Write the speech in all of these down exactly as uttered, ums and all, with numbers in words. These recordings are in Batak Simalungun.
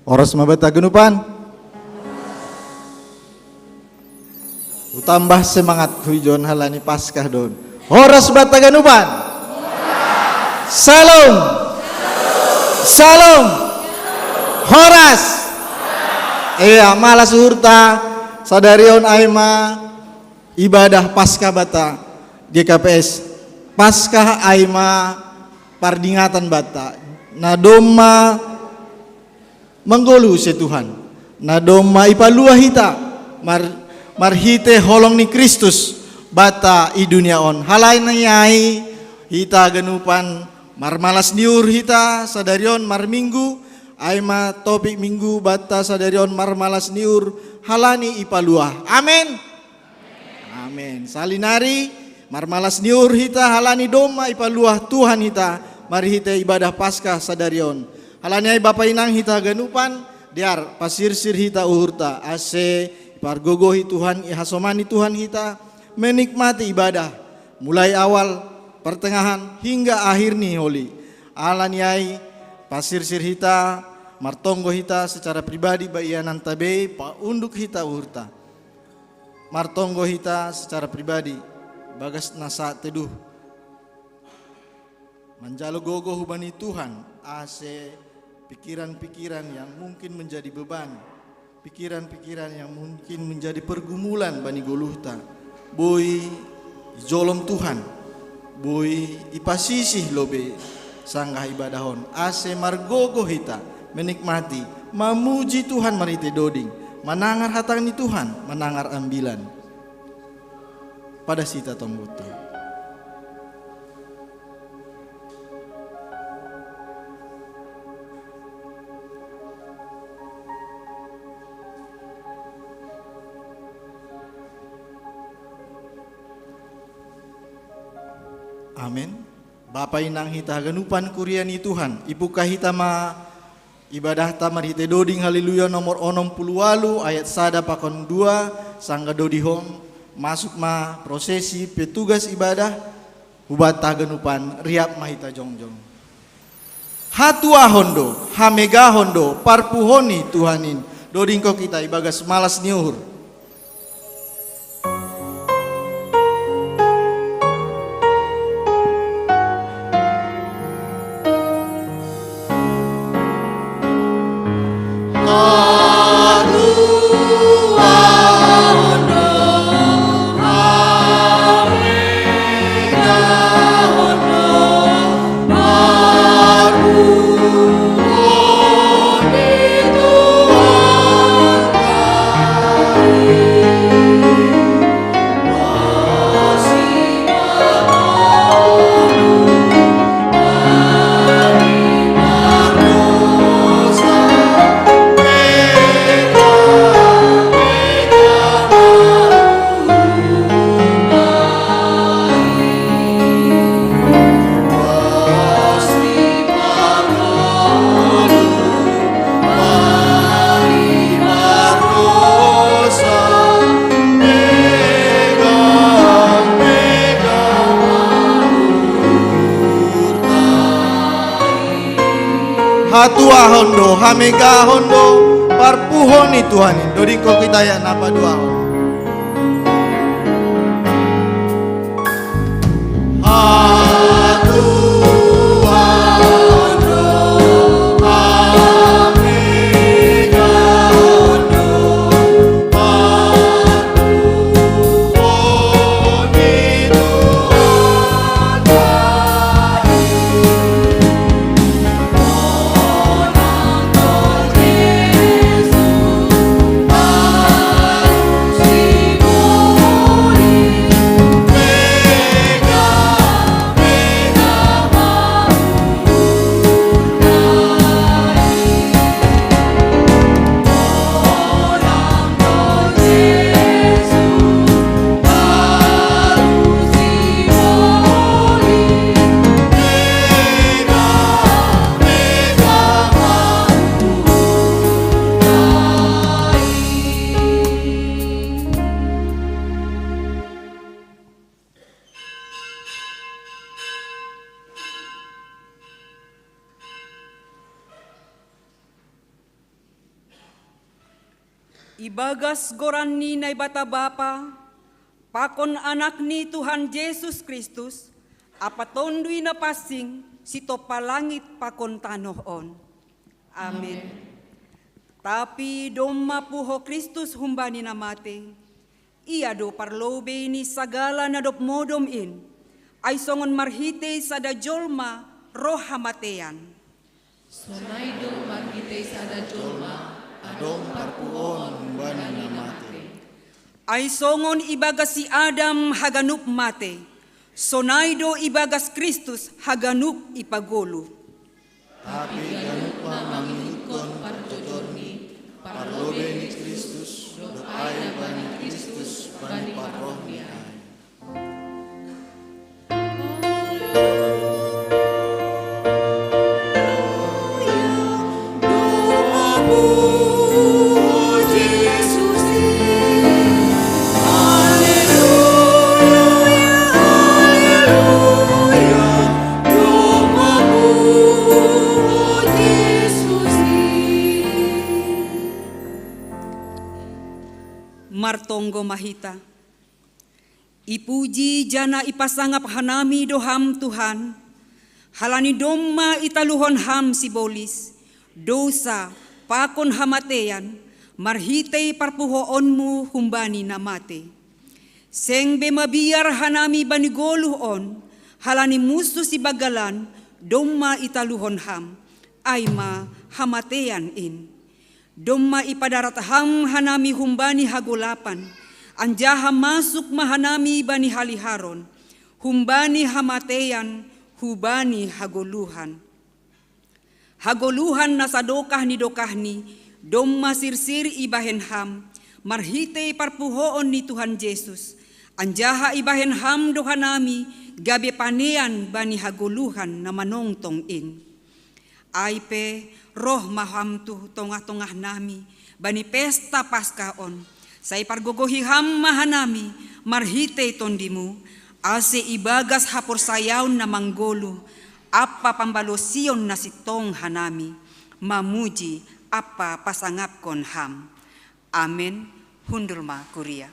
Horas ma banta ganupan. Hutambah semangat hu i jon halani Paskah do on. Horas banta ganupan. Syalom. Syalom. Horas. Ia, malas uhurta sadari on ai ma ibadah Paskah banta G K P S. Paskah ai ma pardingatan banta na domma manggoluh use Tuhan, na domma ipaluah hita mar-, marhite holong ni Kristus banta i dunia on. Halani ai hita ganupan marmalas ni uhur hita sadari on marminggu, ai ma topik minggu banta sadari on marmalas ni uhur halani ipaluah. Amen. Amen. Sahali nari, marmalas ni uhur hita halani domma ipaluah Tuhan hita marhite ibadah Paskah sadari on. Halani ai bapa inang hita ganupan, dear, pasirsir hita uhurta ase ipargogohi Tuhan, ihasomani Tuhan hita menikmati ibadah mulai awal, pertengahan hingga akhir ni holi. Halani ai pasirsir hita, martonggo hita secara pribadi ba iananta be, paunduk hita uhurta. Martonggo hita secara pribadi bagas na saat teduh. Manjalo gogo hubani Tuhan ase pikiran-pikiran yang mungkin menjadi beban, pikiran-pikiran yang mungkin menjadi pergumulan bani goluhta, boi ijolom Tuhan, boi ipasisih lobei sanggah ibadah on, ase margogo hita menikmati, mamuji Tuhan marhite doding, manangar hata ni Tuhan, manangar ambilan. Padas hita tonggota. Amen. Bapa inang hita haganupan kuria ni Tuhan, ibuka hita ma ibadahta marhite doding Haleluya nomor onom pulu ualu ayat sada pakon dua, sanggah dodihon masuk ma prosesi petugas ibadah. Hubanta haganupan, riap ma hita jongjong. Hatuahon do, hamegahon do, parpuhon ni Tuhan in, dodingkon hita ibagas malas ni uhur. Hatuahon do, hamegahon do, parpuhon ni Tuhan in, dodingkon hita ia na paduahon. Ibagas goran ni Naibata Bapa, pakon Anakni Tuhan Jesus Kristus, ampa Tonduy Napansing, sitompa langit pakon tanoh on. Amen. Tapi domma puho Kristus humbani na matei, Ia do parlobei ni sagala na dob modom in, ai songon marhitei sada jolma roh hamatean. Sonai do marhitei sada jolma adong parpuhoon humbani na matei. Ai songon ibagas si Adam haganup mate, sonai do ibagas Kristus haganup ipagoluh. Tapi ganup ma mangihuthon parjojorni, parlobei ni Kristus, dob ai bani Kristus, bani parrohni ai. Martonggo ma hita. Ipuji janah ipasangap hanami do Ham, Tuhan, halani domma italuhon Ham sibolis, dousa, pakon hamatean, marhitei parpuhoon-Mu humbani na matei. Seng be mabiar hanami bani goluh on, halani munsuh sibanggalan domma italuhon Ham, ai ma hamatean in. Domma ipadarat Ham hanami humbani hagolapan, anjaha masuk ma hanami bani haliharon, humbani hamatean hubani hagoluhan. Hagoluhan na sadokah ni dokahni, domma sirsir ibahen Ham, marhitei parpuhoon ni Tuhan Jesus, anjaha ibahen Ham do hanami gabe panean bani hagoluhan na manongtong in. Ai pe, roh ma Ham tu tongah-tongahnami, bani pesta Paskah on, sai pargogohi Ham ma hanami, marhitei Tondimu, ase ibagas haporsayaon na manggoluh, ampa pambalosion na sintong hanami, mamuji ampa pasangapkon Ham. Amen. Hundul ma kuria.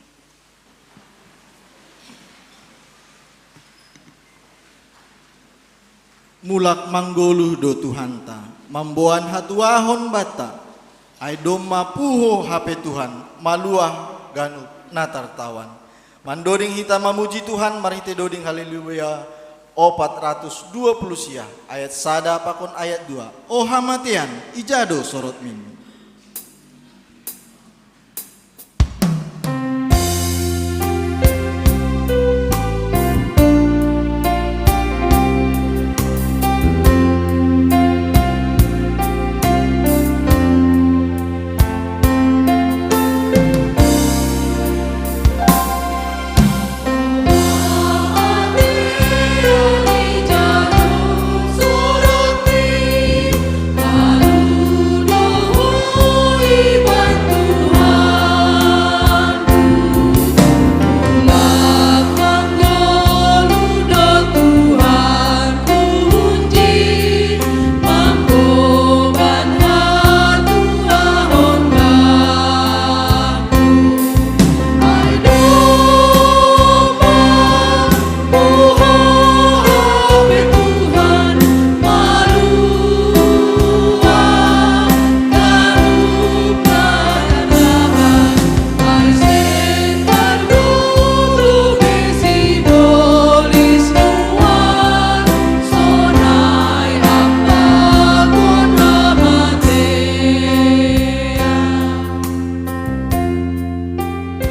Mulak manggoluh do Tuhanta, mamboan hatuahon banta, ai domma puho hape Tuhan, maluah ganup na tartawan. Mandoding hita mamuji Tuhan, marhitei doding Haleluya opat ratus dua puluh sia, ayat sada pakon ayat dua. O hamatean, ija do sorotmin?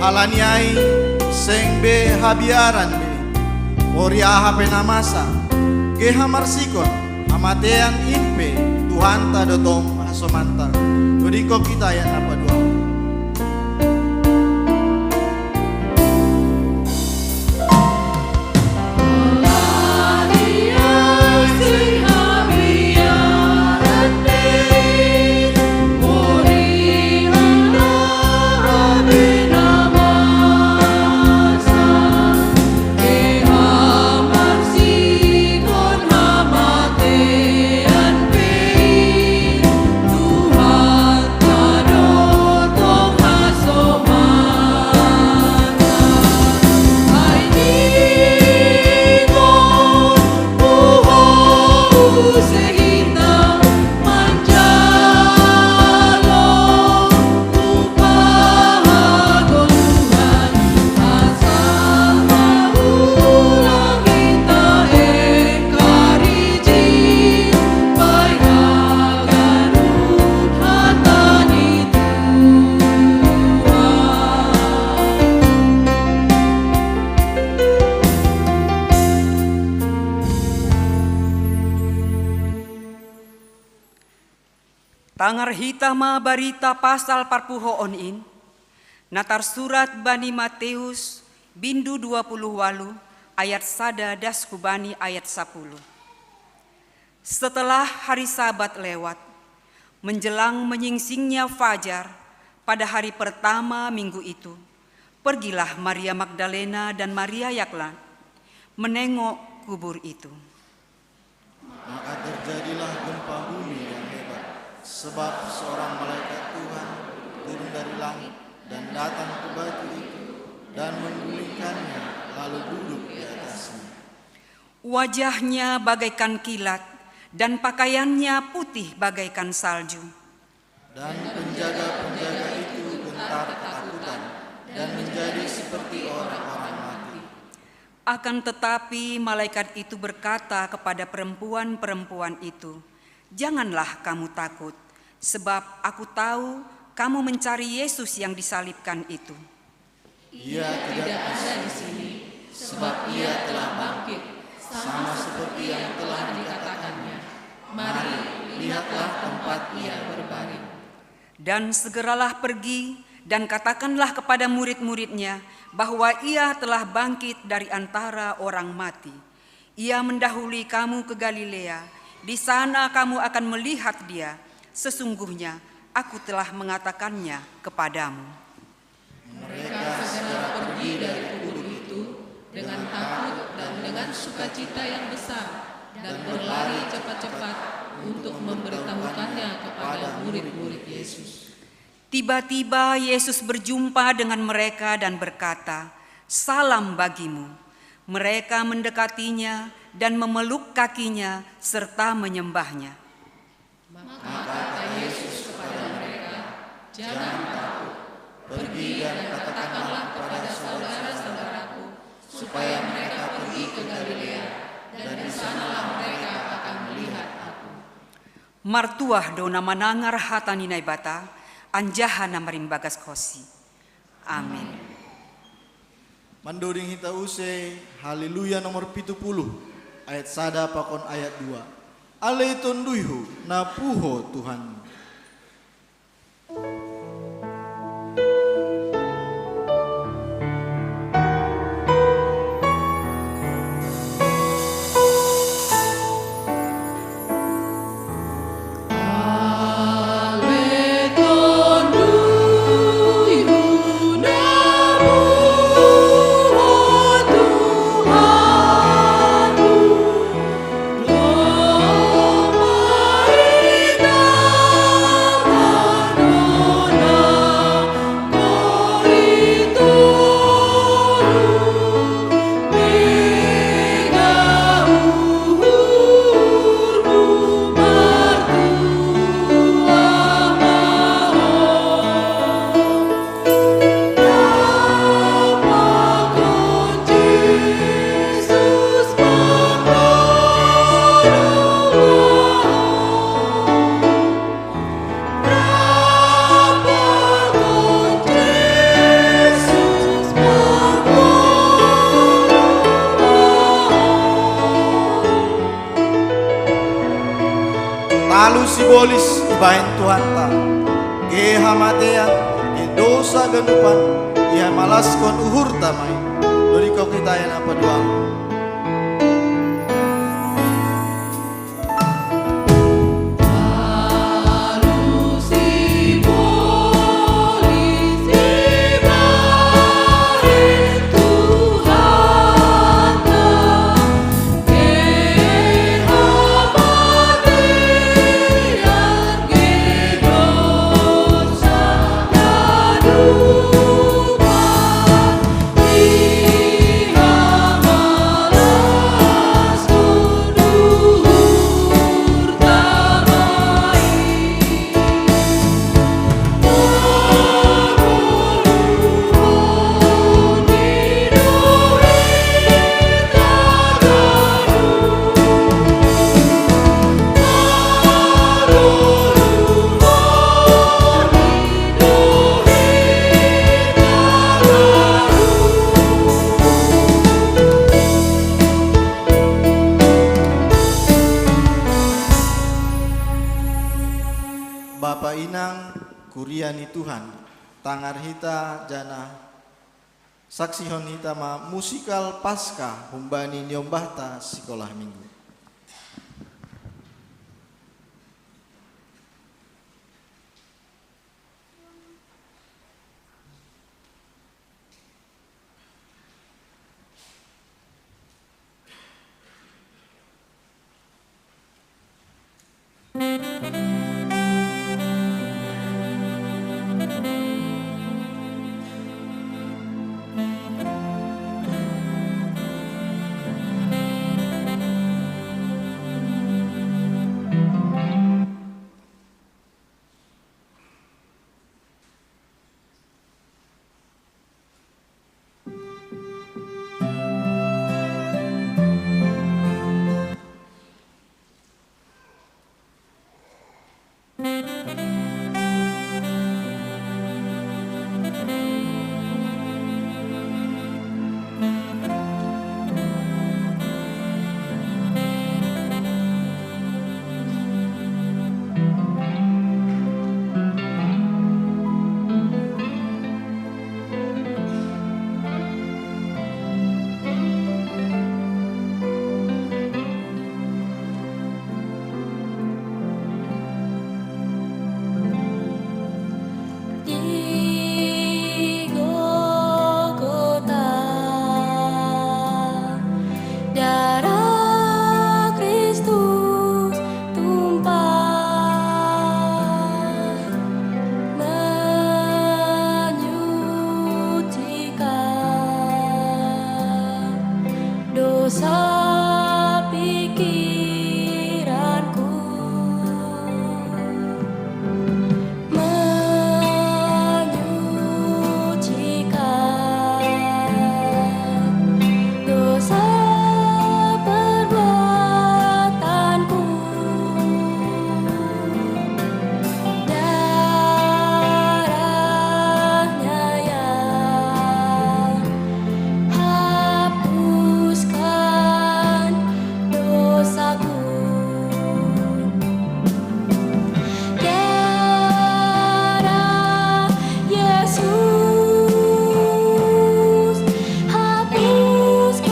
Halani ai, seng be habiaran be, moriah pe na masa, ge hamarsikon, hamatean in pe Tuhanta do tong hasomanta. Dodingkon hita ayat na paduahon. Tangar hita ma barita pasal parpuhoon in, na tarsurat bani Matius bindu dua puluh walu ayat sada das hubani ayat sapuluh. Setelah hari Sabat lewat, menjelang menyingsingnya fajar pada hari pertama minggu itu, pergilah Maria Magdalena dan Maria yaklan menengok kubur itu. Maka terjadilah gempa bumi yang hebat, sebab seorang malaikat Tuhan turun dari langit dan datang ke batu itu dan menggulingkannya, lalu duduk di atasnya. Wajahnya bagaikan kilat, dan pakaiannya putih bagaikan salju. Dan penjaga-penjaga itu gentar ketakutan dan menjadi seperti orang-orang mati. Akan tetapi malaikat itu berkata kepada perempuan-perempuan itu, "Janganlah kamu takut, sebab aku tahu kamu mencari Yesus yang disalibkan itu." Ia tidak ada di sini, sebab ia telah bangkit, sama seperti yang telah dikatakannya. Mari, lihatlah tempat ia berbaring. Dan segeralah pergi dan katakanlah kepada murid-muridnya bahwa ia telah bangkit dari antara orang mati. Ia mendahului kamu ke Galilea, di sana kamu akan melihat dia. Sesungguhnya aku telah mengatakannya kepadamu. Mereka segera pergi dari kubur itu dengan takut dan dengan sukacita yang besar, dan berlari cepat-cepat untuk memberitahukannya kepada murid-murid Yesus. Tiba-tiba Yesus berjumpa dengan mereka dan berkata, "Salam bagimu." Mereka mendekatinya dan memeluk kakinya serta menyembahnya. Maka kata Yesus kepada mereka, "Jangan takut. Pergi dan katakanlah kepada saudara-saudaraku, supaya mereka pergi ke Galilea, dan di sanalah mereka akan melihat aku." Martuah do na manangar hata ni Naibata, anjaha na marimbagas hosi. Amin. Mandoding hita use Haleluya nomor pitu puluh, ayat sada pakon ayat dua. Ale tonduyhu, na puho Tuhanmu. Talu sibolis ibahen Tuhanta, geha matean, dosa ganupan, ihamalaskon uhurta ma i. Dodikon hita ena paduahon. Tangar hita janah saksihon hita ma musikal Paskah humbani niombahta sikolah Minggu. Di Golgota, darah Kristus tumpah, menyucikan dosa pikiranku, menyucikan dosa perbuatanku. Darahnya yang hapuskan dosaku. Darah Yesus hapuskan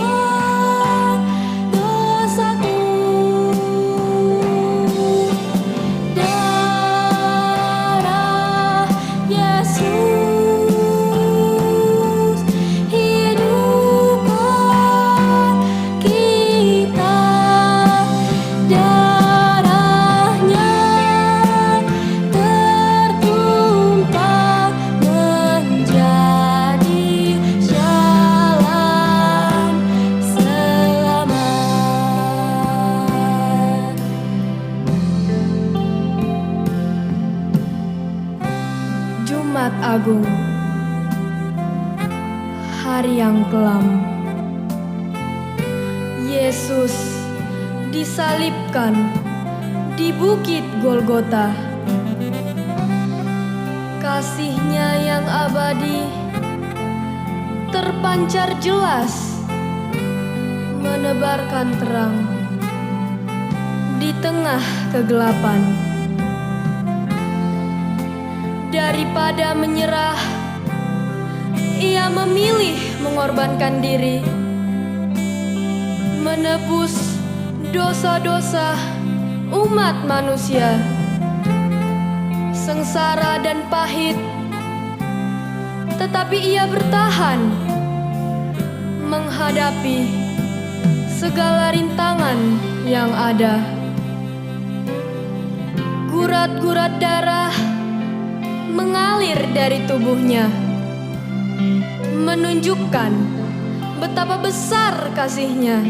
dosaku. Darah Yesus hidupkan kita. Darahnya tertumpah menjadi jalan selamat. Jumat Agung, hari yang kelam. Yesus disalibkan di Bukit Golgota. Kasih-Nya yang abadi terpancar jelas, menebarkan terang di tengah kegelapan. Daripada menyerah, Ia memilih mengorbankan diri, menebus dosa-dosa umat manusia. Sengsara dan pahit, tetapi Ia bertahan menghadapi segala rintangan yang ada. Gurat-gurat darah mengalir dari tubuh-Nya, menunjukkan betapa besar kasih-Nya.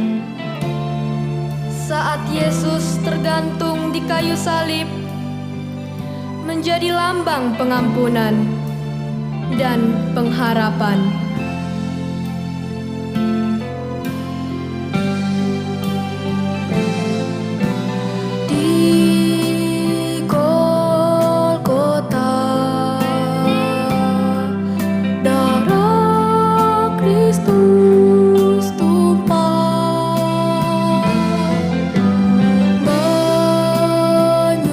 Saat Yesus tergantung di kayu salib, menjadi lambang pengampunan dan pengharapan. Di Golgota, darah Kristus tumpah, menyucikan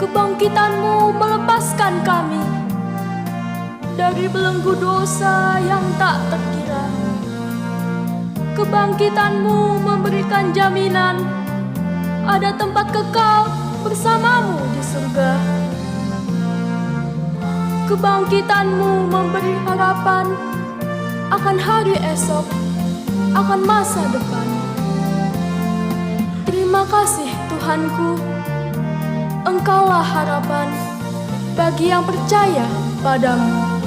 Kebangkitan-Mu melepaskan kami dari belenggu dosa yang tak terkira. Kebangkitan-Mu memberikan jaminan ada tempat kekal bersama-Mu di surga. Kebangkitan-Mu memberi harapan akan hari esok, akan masa depan. Terima kasih, Tuhanku. Engkaulah harapan bagi yang percaya padamu.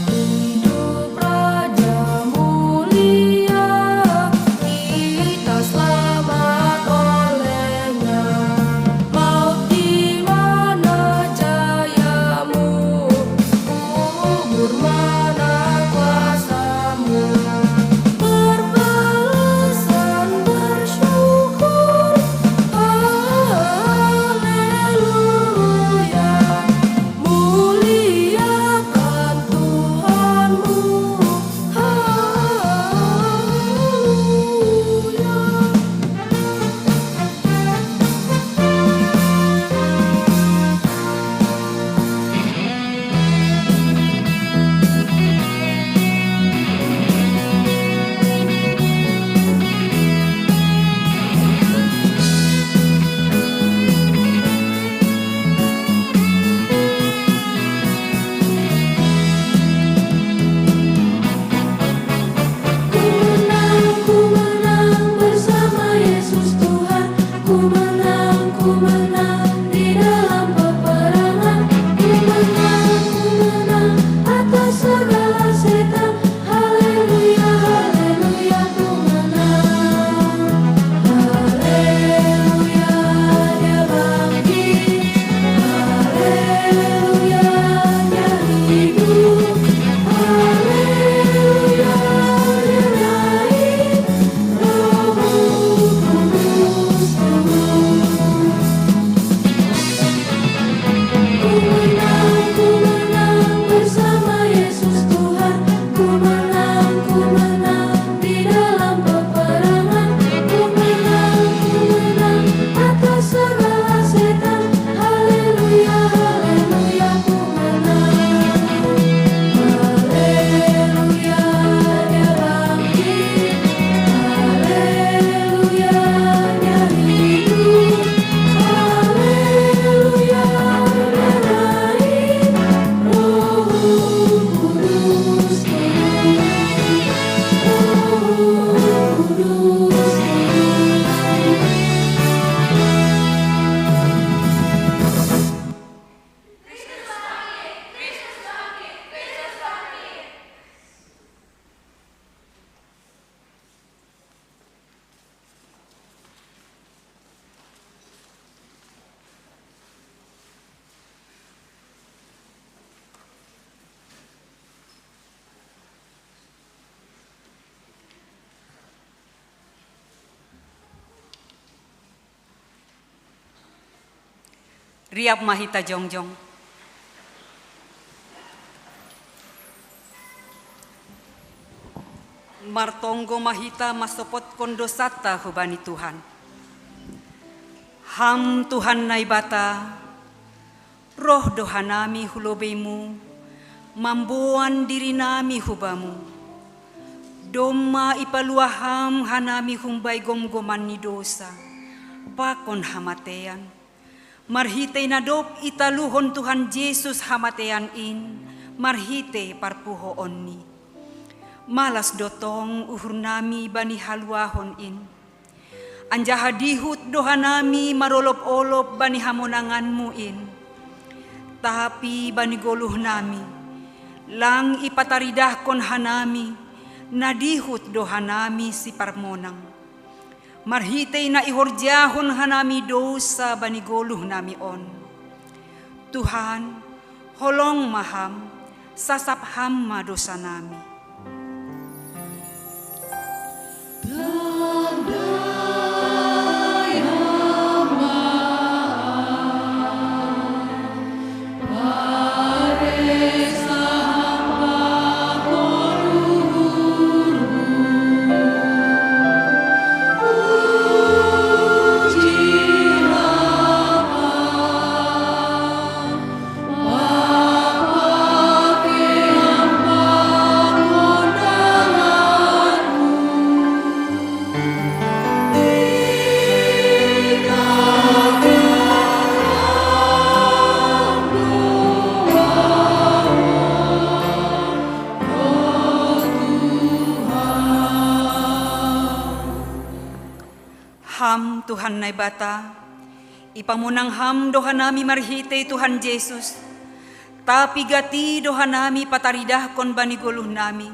Hidup Raja mulia, kita selamat olehnya. Maut di mana jayamu, kubur mana kuasamu. Berbalasan bersyukur, haleluya. Muliakan Tuhanmu, haleluya. Ku menang, ku menang bersama Yesus Tuhan. Ku menang, ku menang di dalam peperangan. Ku menang, ku menang atas segala setan. Haleluya, haleluya, ku menang. Haleluya, Dia bangkit. Haleluya, Dia hidup. Haleluya, Dia naik. Roh Kudus turun. Ku menang, ku menang bersama Yesus Tuhan. Ku menang, ku menang di dalam peperangan. Ku menang, ku menang atas segala setan. Haleluya, haleluya, ku menang. Haleluya, Dia bangkit. Haleluya, Dia hidup. Haleluya, Dia naik. Roh Kudus turun. Roh Kudus turun. Riap ma hita jongjong. Martonggo ma hita mansopotkon dosanta hubani Tuhan. Ham Tuhan Naibata, roh do hanami hu lobeimu, mamboan dirinami hu Bamu. Domma ipalua Ham hanami humbani gomgoman ni dosa pakon hamatean. Marhitei na dob italuhon Tuhan Jesus hamatean in, marhitei parpuhoonNi, malas do tong uhurnami bani haluahon in. Anjaha dihut do hanami marolop-olop bani hamonanganMu in. Tapi bani goluhnami, lang ipataridahkon hanami, na dihut do hanami siparmonang. Marhitei na ihorjahon hanami dousa bani goluhnami on. Tuhan, holong ma Ham, sasap Ham ma dousanami. Ham Tuhan Naibata, ipamonang Ham do hanami marhitei Tuhan Jesus, tapi gati do hanami pataridahkon bani goluh nami,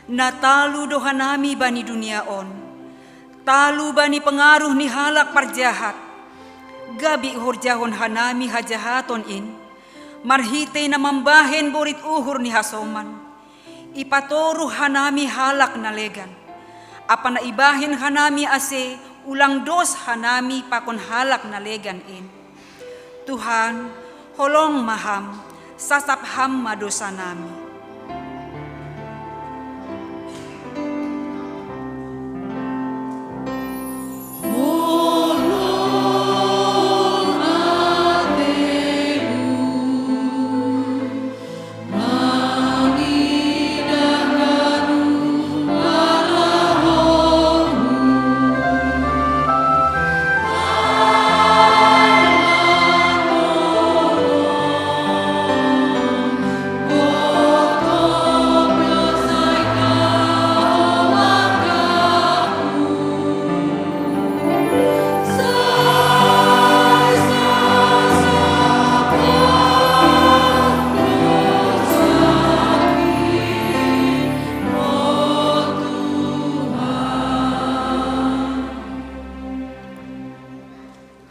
na talu do hanami bani dunia on, talu bani pengaruh ni halak parjahat, gabe ihorjahon hanami hajahaton in, marhitei na mambahen borit uhur ni hasoman, ipatoruh hanami halak na legan, ampa na ibahen hanami ase ulang dos hanami pakon halak na legan in. Tuhan, holong ma Ham, sasap Ham ma dosa nami.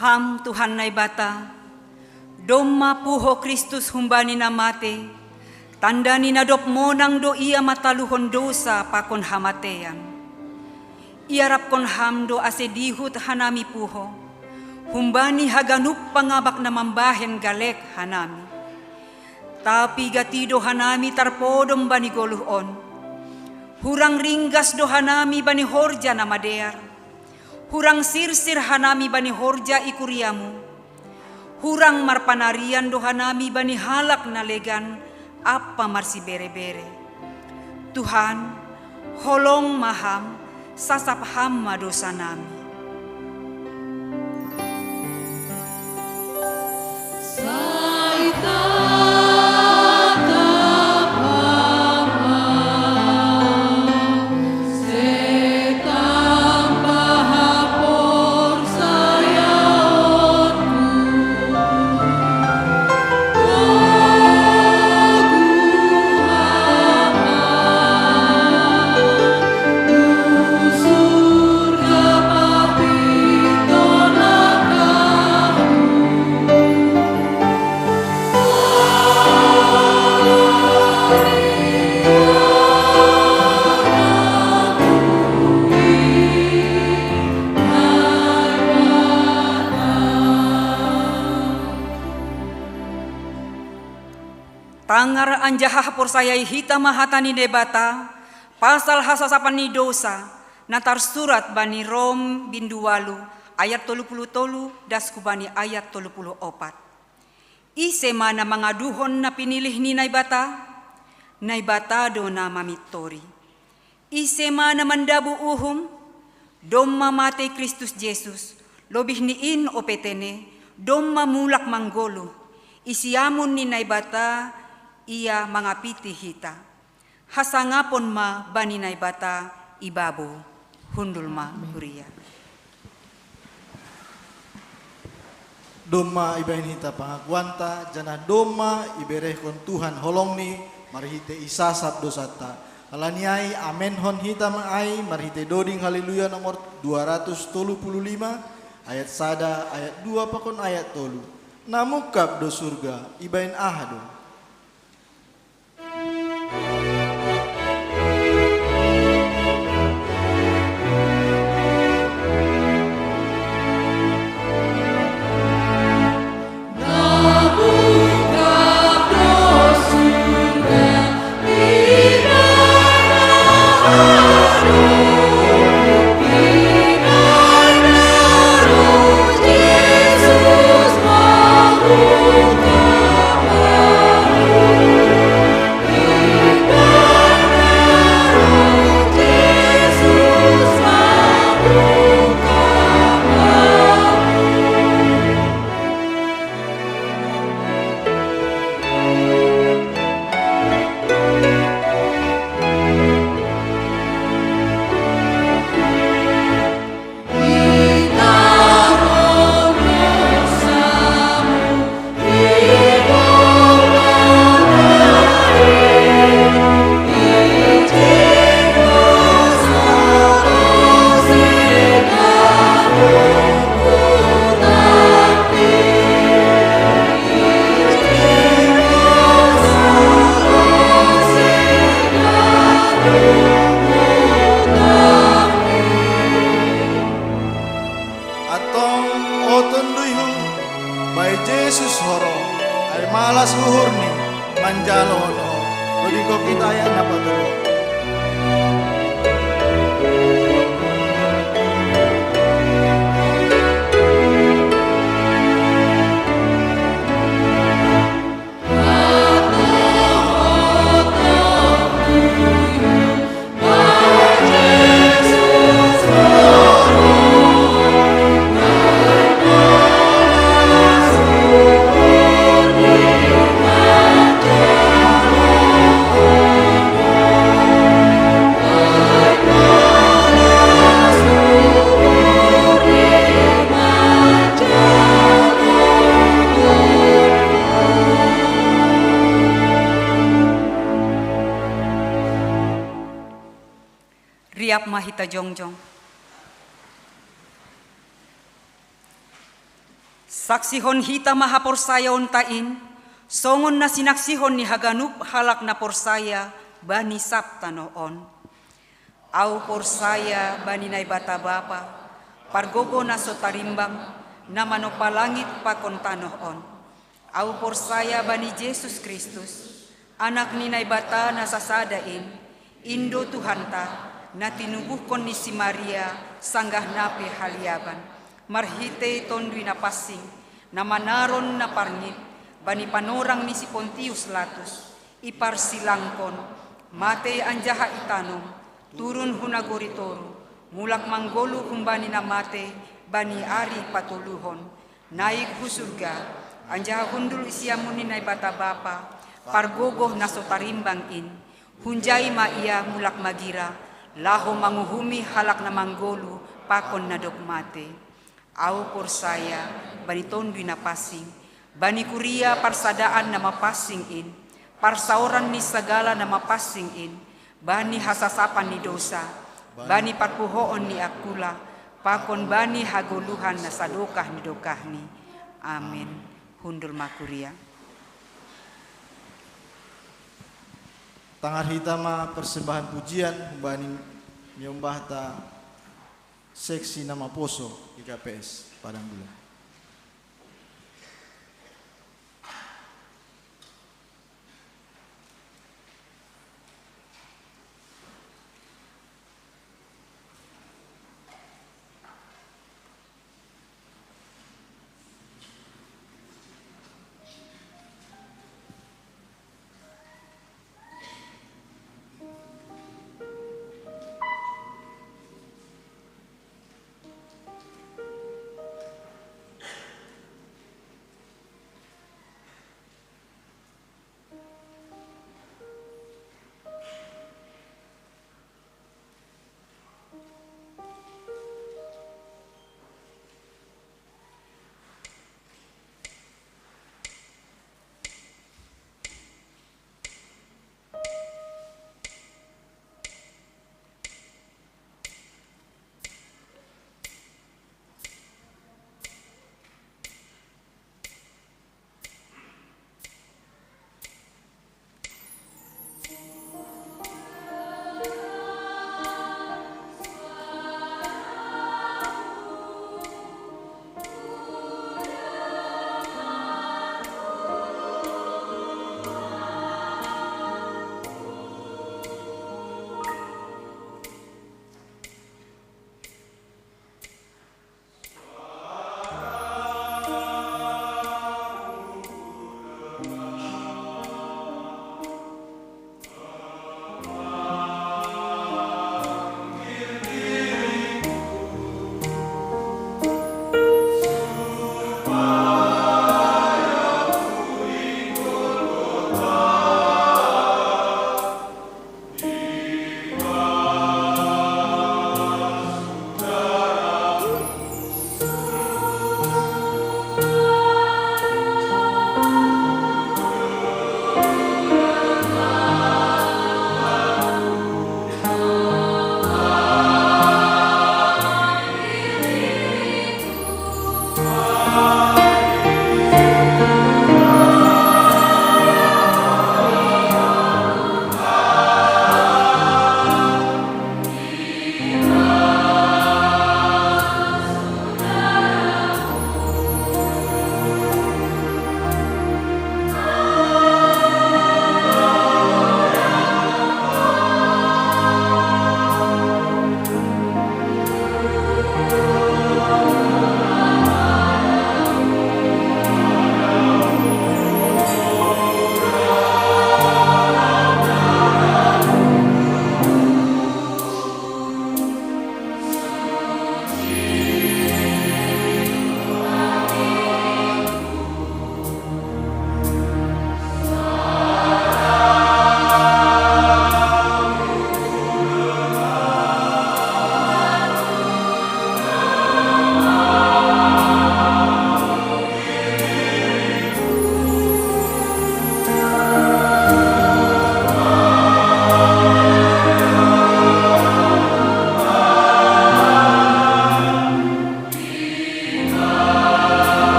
Ham Tuhan Naibata, domma puho Kristus humbani na mate, tanda ni na dob monang do Ia mataluhon dosa pakon hamatean. Iarapkon Ham do ase dihut hanami puho, humbani haganup pangabak na mambahen galek hanami. Tapi gati do hanami tarpodom bani goluh on. Hurang ringgas do hanami bani horja na madear. Hurang sirsir hanami bani horja i kuriamu. Hurang marpanarian do hanami bani halak na legan ampa marsibere-bere. Tuhan, holong ma Ham, sasap Ham ma dosa nami. Tangar anjaha porsayai hita ma hata ni Naibata pasal hasasapan ni dosa, na tarsurat bani Rom bindu walu ayat tolu pulu tolu das hubani ayat tolu pulu opat. Ise ma na mangaduhon na pinilih ni Naibata? Naibata do na mamintori. Ise ma na mandabu uhum? Domma mate Kristus Jesus, lobih ni in ope tene, domma mulak manggoluh, i siamun ni Naibata Ia mangapiti hita. Hasangapon ma bani Naibata i babo. Hundul ma huria. Domma ibahen hita pangakuanta, janah domma iberehkon Tuhan holongni marhitei isasap dosanta. Halani ai, amenhon hita ma ai marhitei doding Haleluya nomor dua ratus tolu pulu lima, ayat sada, ayat dua pakon ayat tolu. Na mungkap do surga, ibahen aha do? Atong o tonduihu, bai Jesus horo, ai malas uhurni manjalo ho. Dodiko kita ya napatulo. Riap ma hita jongjong. Saksihon hita ma haporsayaonta in, songon na sinaksihon ni haganup halak na porsaya bani sab tanoh on. Ahu porsaya bani Naibata Bapa, pargogoh na so tarimbang, na manompa langit pakon tanoh on. Ahu porsaya bani Jesus Kristus, Anak ni Naibata na sasada in, in do Tuhanta, na tinubuhkon ni si Maria sanggah na pe haliaban, marhitei Tonduy Napansing, na manaron na parngit, bani panorang ni si Pontius Latus, iparsilangkon, matei anjaha itanom, turun hu nagori toruh, mulak manggoluh humbani na matei bani ari patoluhon, naik hu surga, anjaha hundul i siamun ni Naibata Bapa, pargogoh na so tarimbang in. Hunjai ma Ia mulak magira, laho manguhumi halak na manggoluh pakon na dob matei. Ahu porsaya bani Tonduy Napansing, bani kuria parsadaan na mapansing in, parsaoran ni sagala na mapansing in, bani hasasapan ni dosa, bani parpuhoon ni angkula, pakon bani hagoluhan na sadokah ni dokahni. Amen. Hundul ma kuria. Tangar hita ma persembahan pujian humbani niombahta seksi na maposo G K P S Padang Bulan.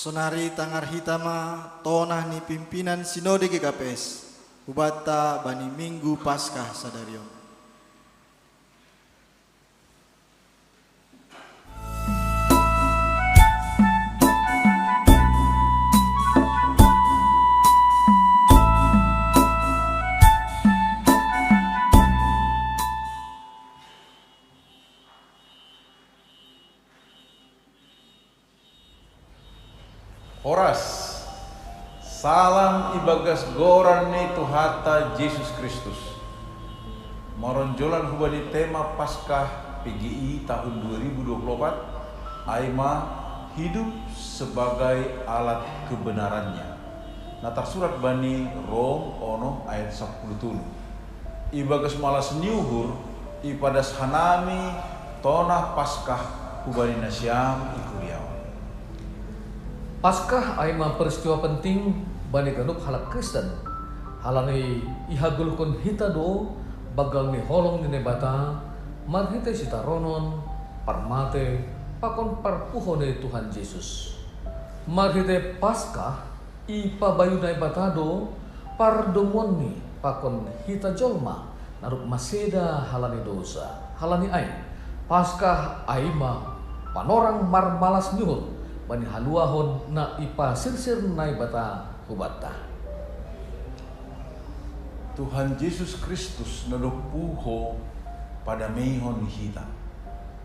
Sonari tangar hita ma tonah ni pimpinan Sinode G K P S, hubanta bani Minggu Paskah sadari on. Horas. Salam ibagas goran ni Tuhanta Jesus Kristus. Maronjolan hubani tema Paskah P G I tahun dua ribu dua puluh empat, ai ma hidup sebagai alat kebenarannya. Na tarsurat bani Rom onom ayat sapuluh tolu. Ibagas malas ni uhur, ipadas hanami tonah Paskah hubani nasiam i kuria on. Paskah ai ma peristiwa penting bani ganup halak Kristen. Halani ihagoluhkon hita do banggal ni holong ni Naibata marhitei sitaronon, parmate, pakon parpuho ni Tuhan Jesus. Marhitei Paskah, ipabayu Naibata do pardomuanNi pakon hita jolma na dob maseda halani dousa. Halani ai, Paskah ai ma panorang marmalas ni uhur bani haluahon na ipasirsir Naibata hubanta. Tuhan Jesus Kristus na dob puho padameihon hita,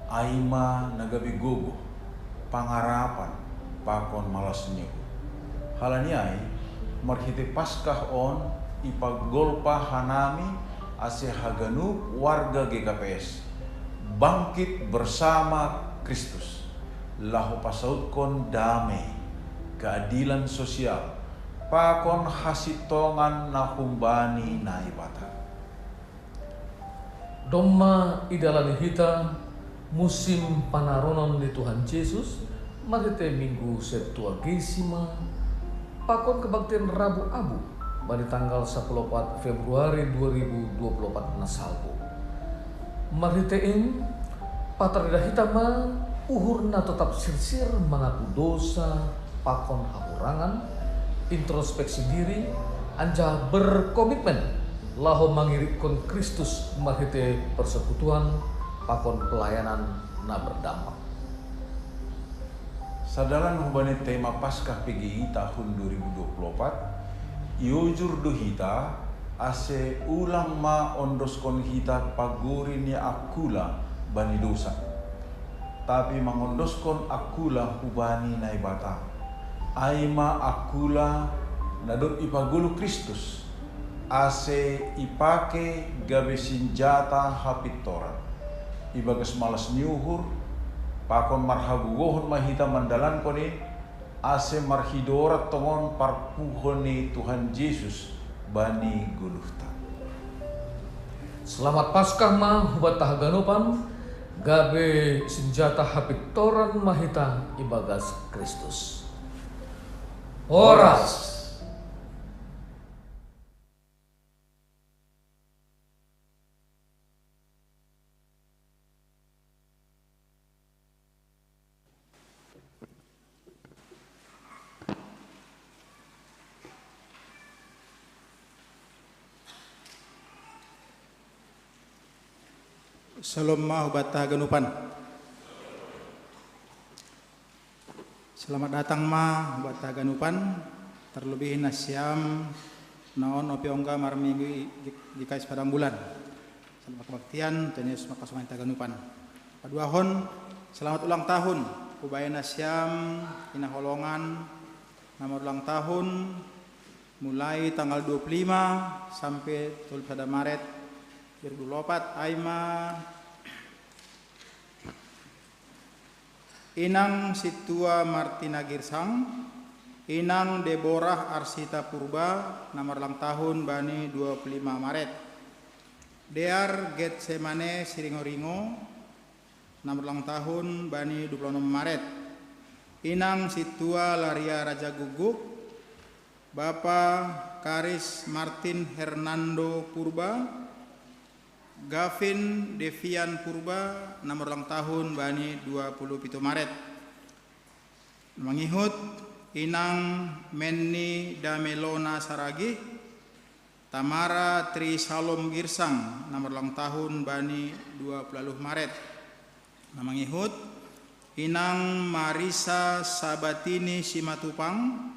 ai ma na gabe gogoh, pangarapan, pakon malas ni uhur. Halani ai, marhitei Paskah on ipagolpa hanami ase haganup warga G K P S bangkit bersama Kristus, laho pasautkon damei, keadilan sosial, pakon hasintongan na humbani Naibata. Domma idalani hita musim panaronon ni Tuhan Jesus marhitei Minggu Septuagesima pakon kebaktian Rabu Abu bani tanggal sapuluh opat Februari dua ribu dua puluh opat na salpu. Marhitei in, patarida hita ma uhur na totap sirsir mangaku dousa pakon hahurangan, introspeksi diri, anjaha berkomitmen laho mangirikkon Kristus marhitei persekutuan pakon pelayanan na berdampak. Sadalan hubani tema Paskah P G I tahun dua ribu dua puluh opat, iojur do hita ase ulang ma ondoskon hita pagori ni angkula bani dousa, tapi mangondoskon angkula hubani Naibata, ai ma angkula na dob ipagolu Kristus, ase ipake gabe sinjata hapintoran. Ibagas malas ni uhur, pakon marhagogohon ma hita mandalankon in, ase marhidorat tongon parpuho ni Tuhan Jesus bani goluhta. Selamat Paskah ma hubanta haganupan, gabe sinjata hapintoran ma hita ibagas Kristus. Horas. Shalom ma hubanta haganupan. Selamat datang ma hubanta haganupan, terlebih nasiam na on ope ongga marminggu i, di, di G K P S Padang Bulan. Selamat kebaktian, Tuhan Yesus mangkasomani hita haganupan. Paduahon, selamat ulang tahun hubahen nasiam, hinaholongan, na marulang tahun, mulai tanggal dua puluh lima sampai tolu puluh sada Maret dua ribu dua puluh opat, ai ma Inang Sintua Martina Girsang, Inang Deborah Arsita Purba, na marulang tahun bani dua puluh lima Maret. Dear Getsemane Siringoringo, na marulang tahun bani dua puluh onom Maret. Inang Sintua Laria Raja Guguk, Bapa Karis Martin Hernando Purba, Gavin Devian Purba, na marulang tahun bani dua puluh pitu Maret. Mangihut, Inang Menni Damelona Saragih, Tamara Tri Salom Girsang, na marulang tahun bani dua puluh Maret. Na mangihut, Inang Marisa Sabatini Simatupang,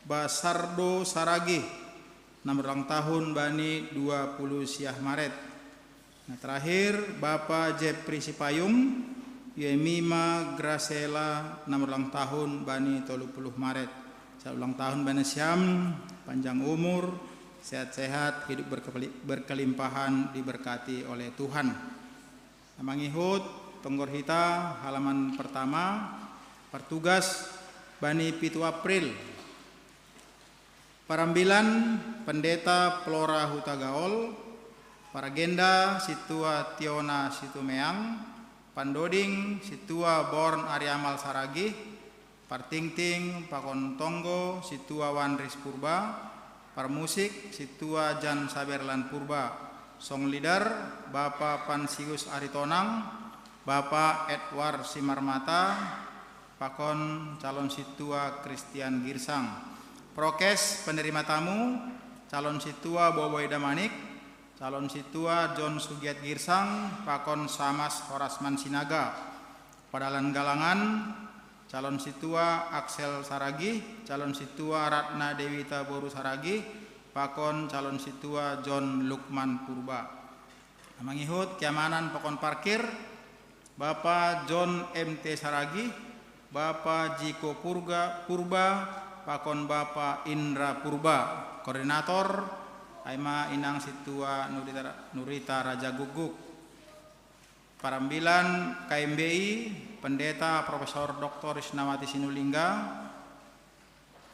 Basardo Saragih, na marulang tahun bani dua puluh siah Maret. Na terakhir, Bapa Jepri Sipayung, Yemima Gracela, na marulang tahun bani tolu puluh Maret. Selamat ulang tahun bani siam, panjang umur, sehat-sehat, hidup berkepeli-, berkelimpahan, diberkati oleh Tuhan. Na mangihut, tonggor hita, halaman pertama, partugas bani pitu April. Parambilan, Pendeta Flora Hutagaol, paragenda, Situa Tiona Situmeang, pandoding, Situa Born Ariamal Saragih, partingting, pakon tonggo, Situa Wanris Purba, parmusik, Situa Jan Saberlan Purba, song leader, Bapa Pansius Aritonang, Bapa Edward Simarmata, pakon calon Situa Christian Girsang. Prokes penerima tamu, calon Situa Boboy Damanik, calon Situa John Sugiat Girsang, pakon Samas Horasman Sinaga. Padalan galangan, calon Situa Axel Saragih, calon Situa Ratna Dewita Boru Saragih, pakon calon Situa John Lukman Purba. Na mangihut keamanan pakon parkir, Bapa John M T Saragih, Bapa Jiko Purga, Purba, pakon Bapa Indra Purba. Koordinator, Aima Inang Situa Nurita, Nurita Raja Guguk. Parambilan K M B I, Pendeta Profesor Doktor Risnawati Sinulingga,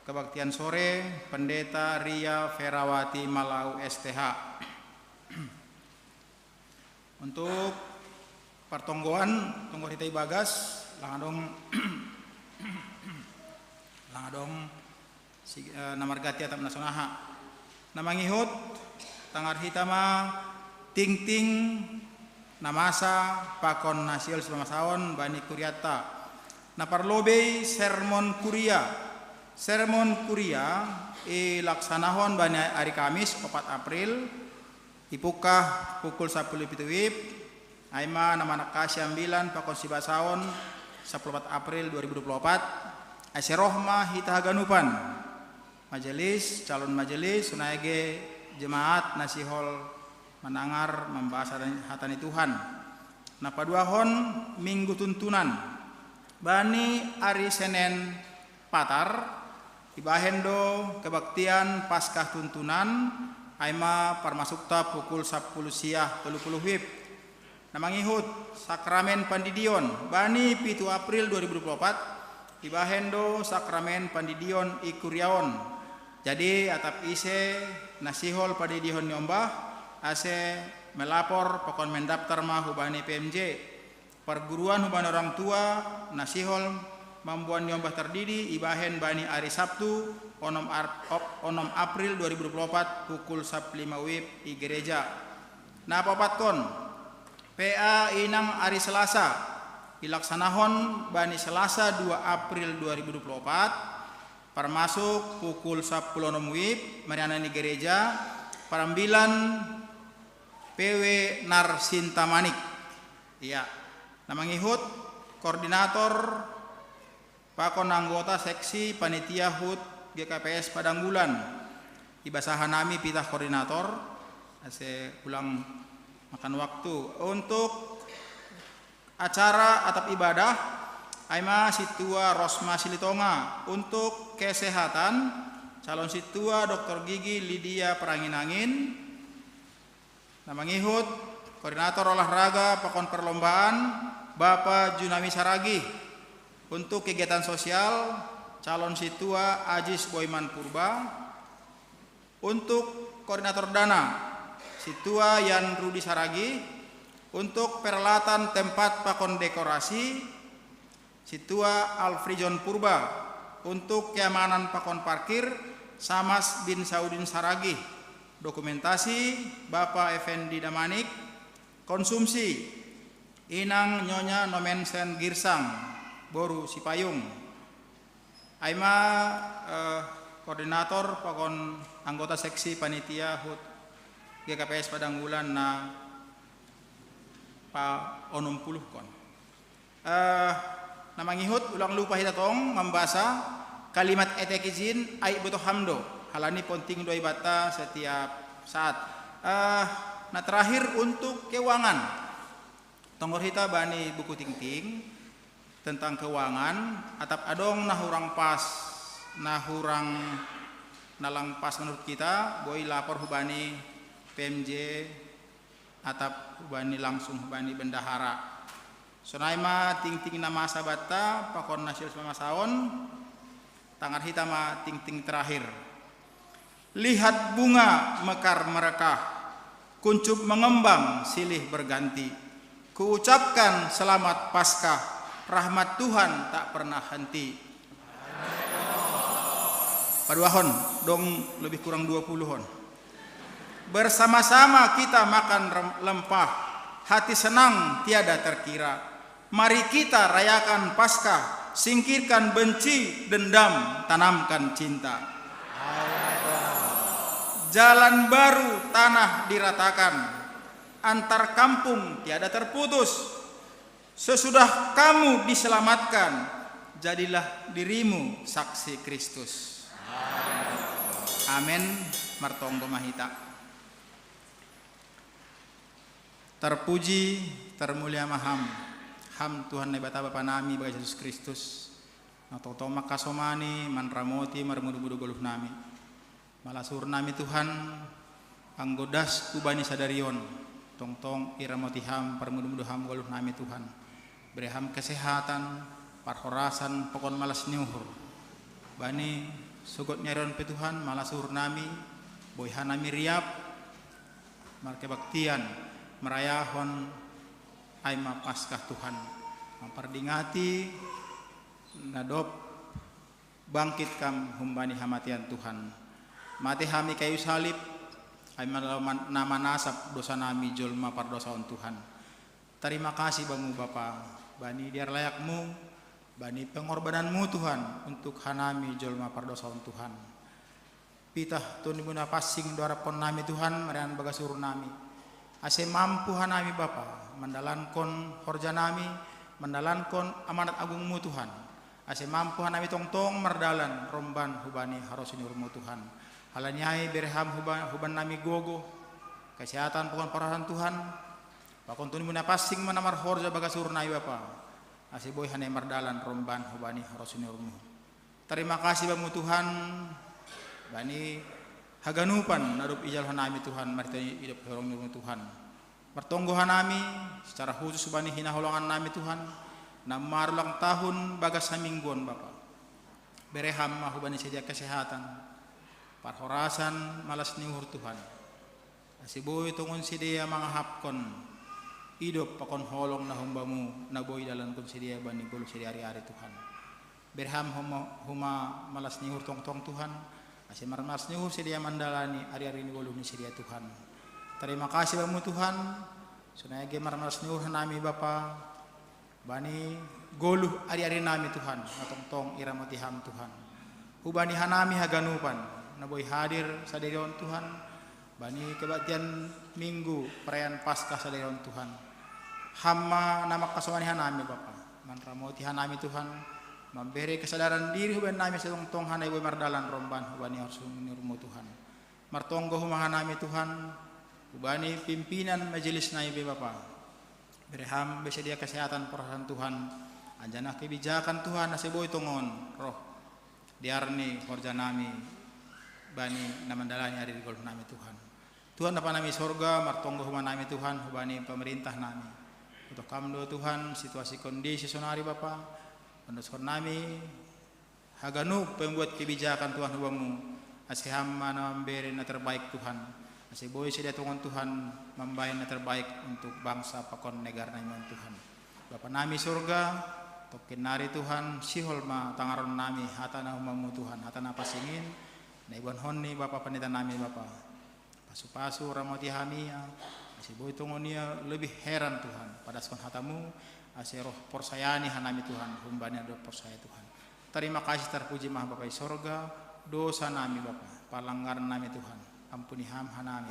kebaktian sore, Pendeta Ria Ferawati Malau S T H. Untuk partonggoan, tonggo hita i bagas, langa dong, langa dong, si, eh, na margati atap na sonaha. Na mangihut, tangar hita ma tingting na masa pakon na sihol sipamasaon bani kuriatta. Na parlobei sermon kuria. Sermon kuria ilaksanahon bani ari Kamis opat April, ipungkah pukul sapuluh pitu wib, aima na manangkasi ambilan pakon sibasaon sapuluh opat April dua ribu dua puluh opat, ase roh ma hita haganupan. Majelis, calon majelis, sonai ge jemaat na sihol manangar mambahas hata ni, hata ni Tuhan. Na paduahon, Minggu Tuntunan. Bani ari Senen Patar, ibahen do kebaktian Paskah Tuntunan, aima parmasukta pukul sapuluh siah tolu puluh wib. Na mangihut, Sakramen Pandidion, bani pitu April dua ribu dua puluh opat, ibahen do Sakramen Pandidion i kuria on. Jadi, atap ise na sihol padidihon niombah, ase melapor pakon mendaftar ma hubani P M J. Parguruan hubani orang tua, na sihol mamboan niombah tardidi, ibahen bani ari Sabtu, onom ar-, op-, onom April dua ribu dua puluh opat, pukul sapuluh lima wib i gereja. Na paopatkon, P A inang ari Selasa, ilaksanahon bani Selasa dua April dua ribu dua puluh opat, parmasuk pukul sapuluh onom wib, marianan i gereja, parambilan P W Narsintamanik. Iya. Na mangihut, koordinator pakon anggota seksi panitia hut G K P S Padang Bulan. Ibasahan nami pitah koordinator, ase ulang makan waktu. Untuk acara atap ibadah, aima Situa Rosma Silitonga. Untuk kesehatan, calon Situa Doktor Gigi Lydia Perangin-angin. Na mangihut, koordinator olahraga pakon perlombaan, Bapa Junami Saragih. Untuk kegiatan sosial, calon Situa Ajis Boiman Purba. Untuk koordinator dana, Situa Yan Rudi Saragih. Untuk peralatan tempat pakon dekorasi, Situa Alfrijon Purba. Untuk keamanan pakon parkir, Samas bin Saudin Saragih. Dokumentasi, Bapa Effendi Damanik. Konsumsi, Inang Nyonya Nomensen Girsang, Boru Sipayung. Ai ma, eh, koordinator pakon anggota seksi panitia hut G K P S Padang Wulan na paonom puluh kon. Eh, na mangihut, ulang lupa hita tong mambasa kalimat etekizin, ai botoh ham do, halani ponting do ai banta setiap saat. Eh, na terakhir untuk keuangan. Tonggor hita bani buku tingting tentang keuangan, atap adong na hurang pas, na hurang, na lang pas menurut kita, boi lapor hubani P M J, atap hubani langsung hubani bendahara. Sonai ma tingting na masa banta pakon na silas mamasaon. Tangar hita ma tingting terakhir. Lihat bunga mekar merekah, kuncup mengembang silih berganti. Kuucapkan selamat Paskah, rahmat Tuhan tak pernah henti. Paduahon, dong lebih kurang dua puluhon. Bersama-sama kita makan rem-, lempah, hati senang tiada terkira. Mari kita rayakan Paskah, singkirkan benci, dendam, tanamkan cinta. Jalan baru tanah diratakan, antar kampung tiada terputus. Sesudah kamu diselamatkan, jadilah dirimu saksi Kristus. Amin. Martonggo ma hita. Terpuji, termulia ma Ham, Ham Tuhan Naibata Bapa nami, bagas Jesus Kristus, na tongtong mangkasomani, manramoti, marmudu-mudu goluh nami. Malas uhur nami Tuhan, anggo das hubani sadari on, tongtong iramoti Ham, parmudu-mudu Ham goluh nami Tuhan. Bere Ham kesehatan, parhorasan, pakon malas ni uhur. Bani sogot ni ari on pe Tuhan, malas uhur nami, boi hanami riap, markebaktian, marayahon ai ma Paskah Tuhan. Mampardingati, na dob bangkit Kam humbani hamatean Tuhan. Mate Ham i kayu salib, ai ma laho man-, na manasap dosa nami jolma pardosa on Tuhan. Tarima kasih Bamu Bapa, bani dear layakmu, bani pengorbanan-Mu Tuhan, untuk hanami jolma pardosa on Tuhan. Pitah Tondi-Mu na pansing do araphon nami Tuhan, maringanan bagas uhur nami. Ase mampu hanami Bapa, mandalankon horja nami, mandalankon amanat agung-Mu Tuhan. Ase mampu hanami tongtong mardalan romban hubani harosuh ni uhur-Mu Tuhan. Halani ai bere Ham huba-, huban nami gogo, kesehatan pakon parhorasan Tuhan, pakon Tondi-Mu na pansing ma na marhorja bagas uhur nami Bapa. Ase boi hanami mardalan romban hubani harosuh ni uhur-Mu. Tarima kasih Bamu Tuhan, bani haganupan na dob ijalo hanami Tuhan, marhite idop horong ni uhur-Mu Tuhan. Martonggo hanami, secara khusus bani hinaholongan nami Tuhan, na marulang tahun bagas hamingguon Bapa. Bere Ham ma hubani sidea kesehatan, parhorasan, malas ni uhur Tuhan. Ase boi tongon sidea mangahapkon idop pakon holong na humbamu, na boi idalankon sidea bani goluh sidea ari-ari Tuhan. Bere Ham homa-, homa malas ni uhur tongtong Tuhan, ase marmalas ni uhur sidea mandalani ari-ari ni goluh ni sidea Tuhan. Tarima kasih Bamu Tuhan, sonai age marmalas ni uhur hanami Bapa, bani goluh ari-ari nami Tuhan, na tongtong iramoti Ham Tuhan. Hubani hanami haganupan, na boi hadir sadari on Tuhan, bani kebaktian Minggu perayaan Paskah sadari on Tuhan. Ham ma na mangkasomani hanami Bapa, manramoti hanami Tuhan, mambere kesadaran diri hubani nami ase tongtong hanami boi mardalan romban hubani harosuh ni uhur-Mu Tuhan. Martonggo homa hanami Tuhan, hubani pimpinan majelis nami be Bapa. Bere Ham be sidea kesehatan parhorasan Tuhan, anjaha kebijakan Tuhan ase boi tongon roh di ari ni horja nami bani na mandalani ari di goluh nami Tuhan. Tuhan Bapa nami sorga, martonggo homa nami Tuhan, hubani pamarintah nami. Huboto Kam do Tuhan situasi kondisi sonari Bapa, pandoskon nami haganup pembuat kebijakan Tuhan hubamu, ase Ham ma na mambere na terbaik Tuhan, ase boi sidea tongon Tuhan mambahen na terbaik untuk bangsa pakon negara nami on Tuhan. Bapa nami sorga, tongkin nari Tuhan, sihol ma tangaron nami hata na hubamu Tuhan, hata na pansing in, na iboanhon ni Bapa Pandita nami Bapa. Pasu-pasu, ramoti hami ia, ase boi tongon ia lebih heran Tuhan, padaskon hata-Mu, ase roh porsaya ni hanami Tuhan, humbani na dob porsaya Tuhan. Tarima kasih tarpuji mah Bapa i sorga, dosa nami Bapa, palanggaran nami Tuhan, ampuni ham hanami.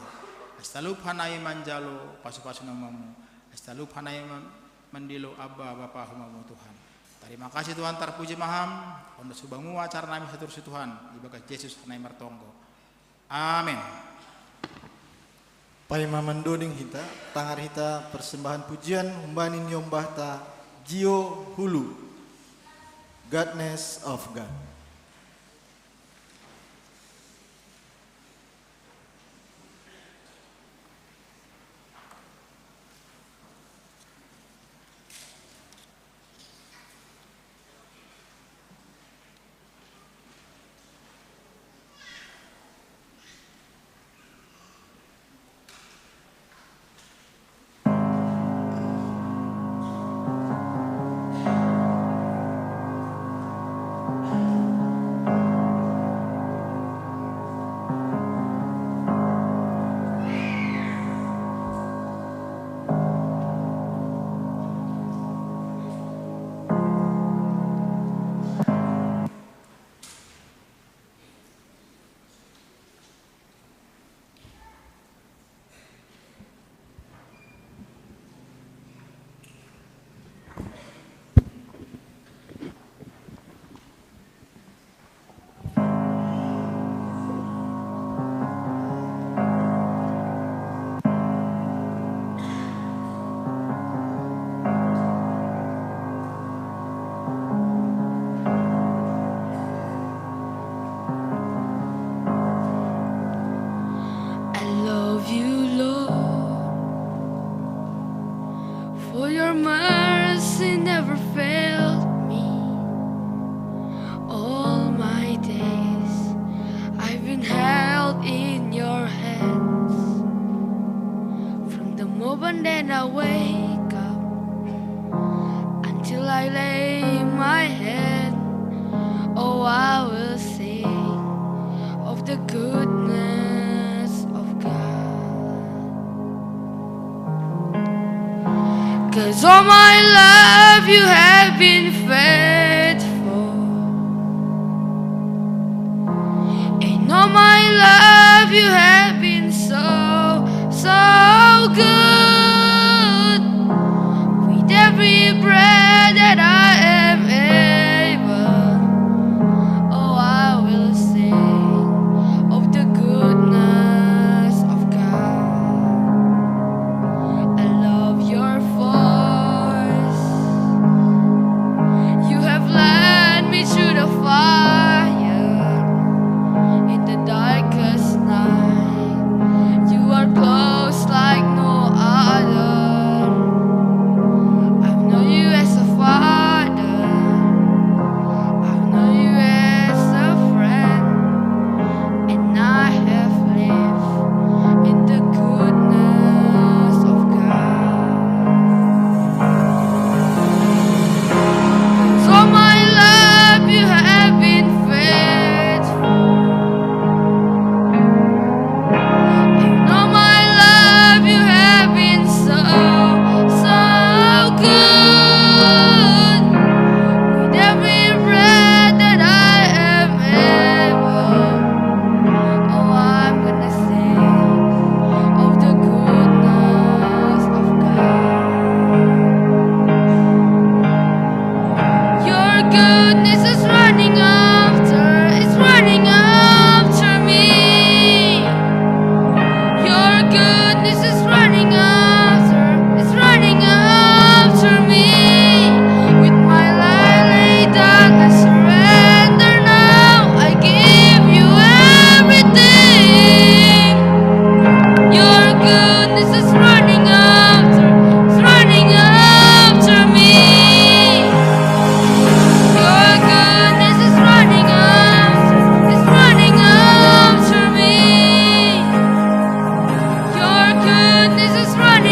Ais talup hanami manjalo pasu-pasu na humamu, ais talup hanami man-, mandilo Abba Bapa humamu Tuhan. Tarima kasih Tuhan tarpuji mah ham, ondo subamu acara nami satur si Tuhan, ibagas Jesus hanami martonggo. Amin. Paima mandoding hita, tangar hita persembahan pujian humbani niombahta Jio Hulu, Goodness of God. I love you, Lord, for your mercy never failed me. All my days I've been held in your hands. From the moment that I wake up until I lay my head, oh, I will sing of the goodness of God. 'Cause all my life you have been faithful. And all my life you have been so, so good. With every breath that I am able, oh, I will sing of the goodness of God. I love your voice. You have led me through the fire in the darkest night. You are close like no other. I know you as a father. I know you as a friend. And I have lived in the goodness of God. 'Cause all my life you have been faithful. And all my life you have been so, so good. With every breath that I am able, oh, I'm gonna sing of the goodness of God. Your goodness is running after, it's running after me. Your goodness is running after, it's running after me. With my life laid down, I surrender now. I give you everything. Your goodness is running after, it's running after me. Your goodness is running after, it's running after me. Your goodness is running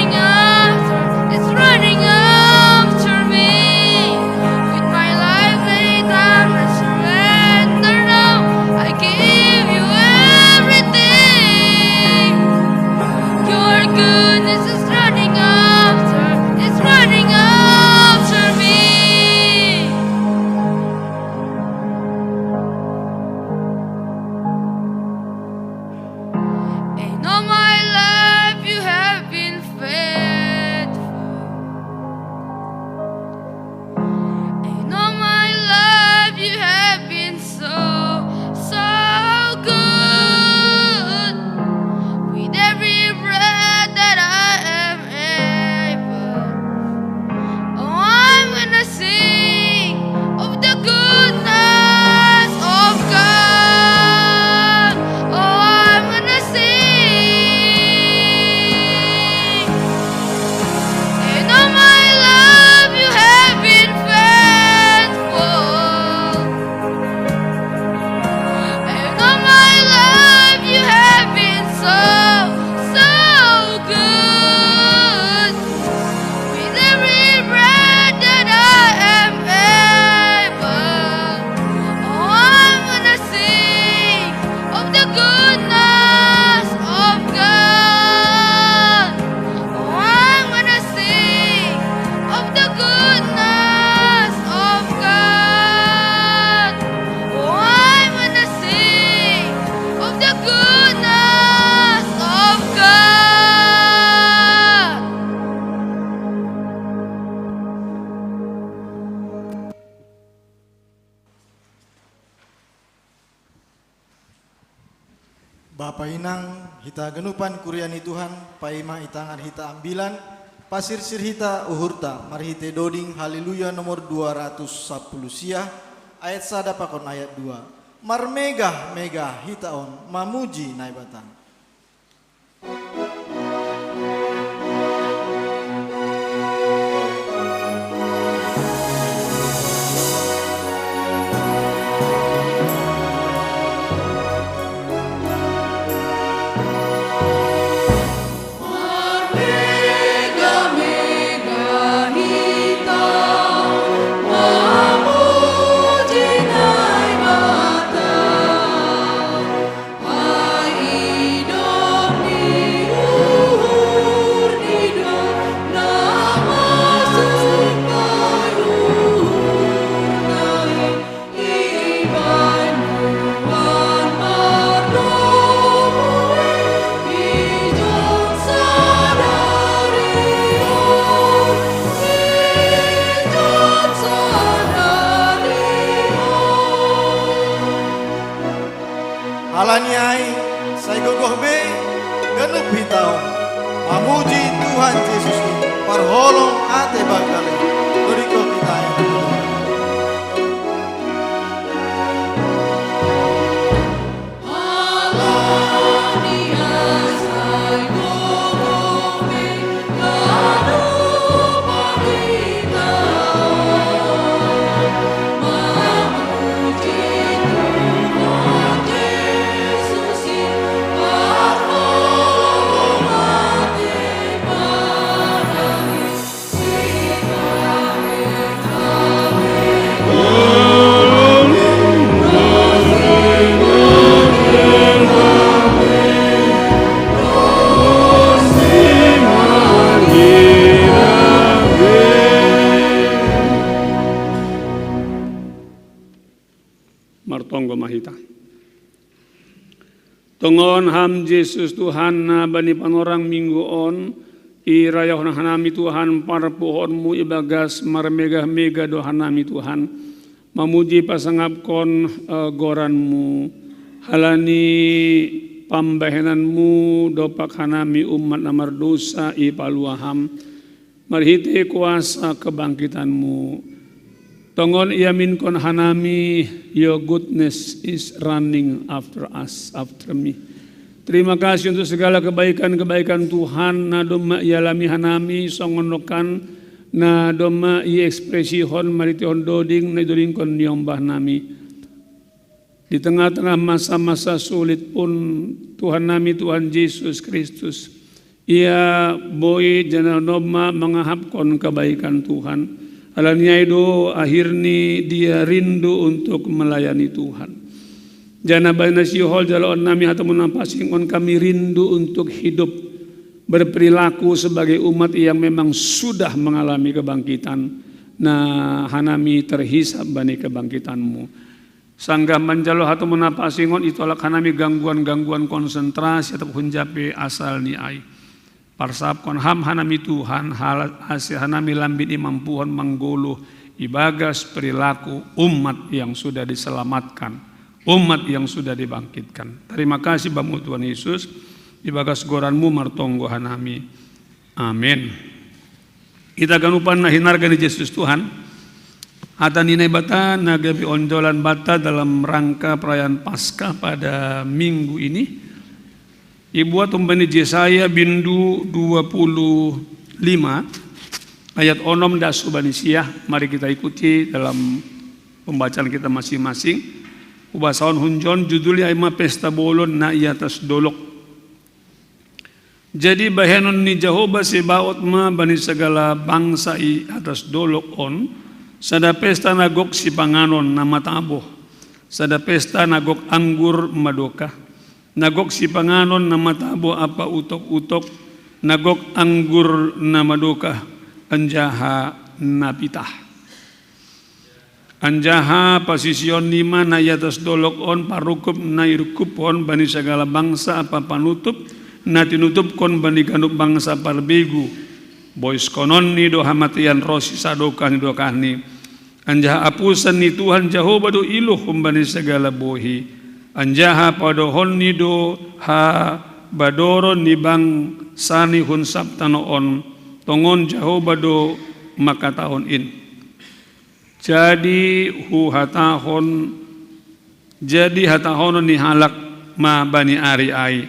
Bapa inang, hita ganupan kuria ni Tuhan, paima i tangan hita ambilan, pasirsir hita uhurta, marhite doding Haleluya nomor dua ratus sapuluh sia, ayat sada pakon ayat dua. Marmegah-megah hita on mamuji Naibata. Alani ai, sai gogoh be, ganup hita on mamuji Tuhan Jesus i, parholong ate banggal i. Dodingkon hita i. Martonggo ma hita. Tongon Ham Jesus Tuhan na bani panorang minggu on, irayahon hanami Tuhan parpuhoonmu ibagas marmegah-megah do hanami Tuhan, mamuji pasangapkon, eh, goranmu, halani pambahenanmu dompak hanami umat na mardousa i paluaham, marhite kuasa kebangkitanmu. Tongon iaminkon hanami, your goodness is running after us, after me. Terima kasih untuk segala kebaikan-kebaikan Tuhan, na domma ialami hanami, songon nongkan, na domma iekspresihon, marhitehon doding, na idodingkon niombah nami. Di tengah-tengah masa-masa sulit pun, Tuhan nami, Tuhan Jesus Kristus, Ia boi jana domma mangahapkon kebaikan Tuhan. Alani ai do akhirni dia rindu untuk melayani Tuhan. Jana bani na sihol jaloon nami hatamu na pansing on, kami rindu untuk hidup, berperilaku sebagai umat yang memang sudah mengalami kebangkitan. Na hanami terhisap bani kebangkitanmu. Sanggah manjalo hatamu na pansing on, itolak hanami gangguan-gangguan konsentrasi atap hunjape asal ni ai. Parsahapkon Ham hanami Tuhan, hal-, ase hanami lambin i mampuhon manggoluh ibagas perilaku umat yang sudah diselamatkan, umat yang sudah dibangkitkan. Terima kasih Bamu Tuhan Yesus, ibagas goranmu martonggo hanami. Amin. Hita ganupan na hinarga ni Jesus Tuhan, hata ni Naibata na gabe onjolan banta dalam rangka perayaan Paskah pada minggu ini, ibuat humbani Jesaya bindu dua puluh lima ayat onom das hubani sia. Mari kita ikuti dalam pembacaan kita masing-masing. Hubasahon hunjon, judulna i ma Pesta Bolon na i atas dolok. Jadi bahenon ni Jahowa Sebaot ma bani sagala bangsa i atas dolok on, sada pesta na gok sipanganon na mataboh, sada pesta na gok anggur madokah, na gok sipanganon na mataboh ampa utok-utok, na gok anggur na madokah, anjaha na pitah. Anjaha pasision nima na i atas dolok on parungkup na irungkuphon bani sagala bangsa ampa panutup na tinutupkon bani ganup bangsa parbegu. Boiskonon ni do hamatean ronsi sadokah ni dokahni. Anjaha apusan ni Tuhan Jahowa do iluh humbani sagala bohi. Anjaha padohonni do ha badoron ni bangsani hun Sabta no on, tongon Jahowa do mangkatahon in. Jadi huhatahon, jadi hatahonon ni halak ma bani ari ai: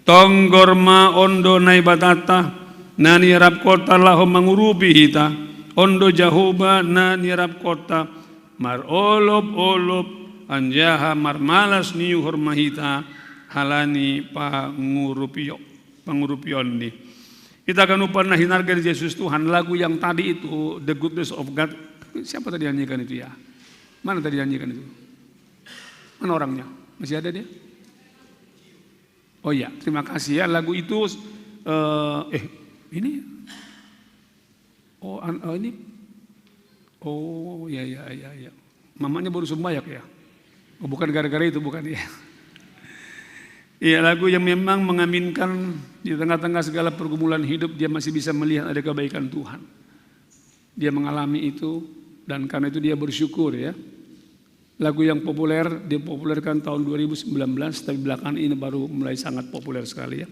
Tonggor ma, on do Naibatanta, na nirapkonta laho mangurupi hita, on do Jahowa na nirapkonta, marolop-olop anjaha marmalas ni uhur ma hita halani pangurupio, pangurupionni. Ita kanupan na hinarga ni Jesus Tuhan, lagu yang tadi itu, The Goodness of God, siapa tadi nyanyikan itu ya? Mana tadi nyanyikan itu? Mana orangnya? Masih ada dia? Oh iya, terima kasih ya. Lagu itu, eh, eh, ini, oh, an- oh, ini, oh ya, ya, ya, ya. Mamanya baru sembahyang ya? Oh, bukan gara-gara itu, bukan ya? Iya, lagu yang memang mengaminkan di tengah-tengah segala pergumulan hidup, dia masih bisa melihat ada kebaikan Tuhan. Dia mengalami itu, dan karena itu dia bersyukur ya. Lagu yang populer, dipopulerkan tahun dua ribu sembilan belas, tapi belakangan ini baru mulai sangat populer sekali ya.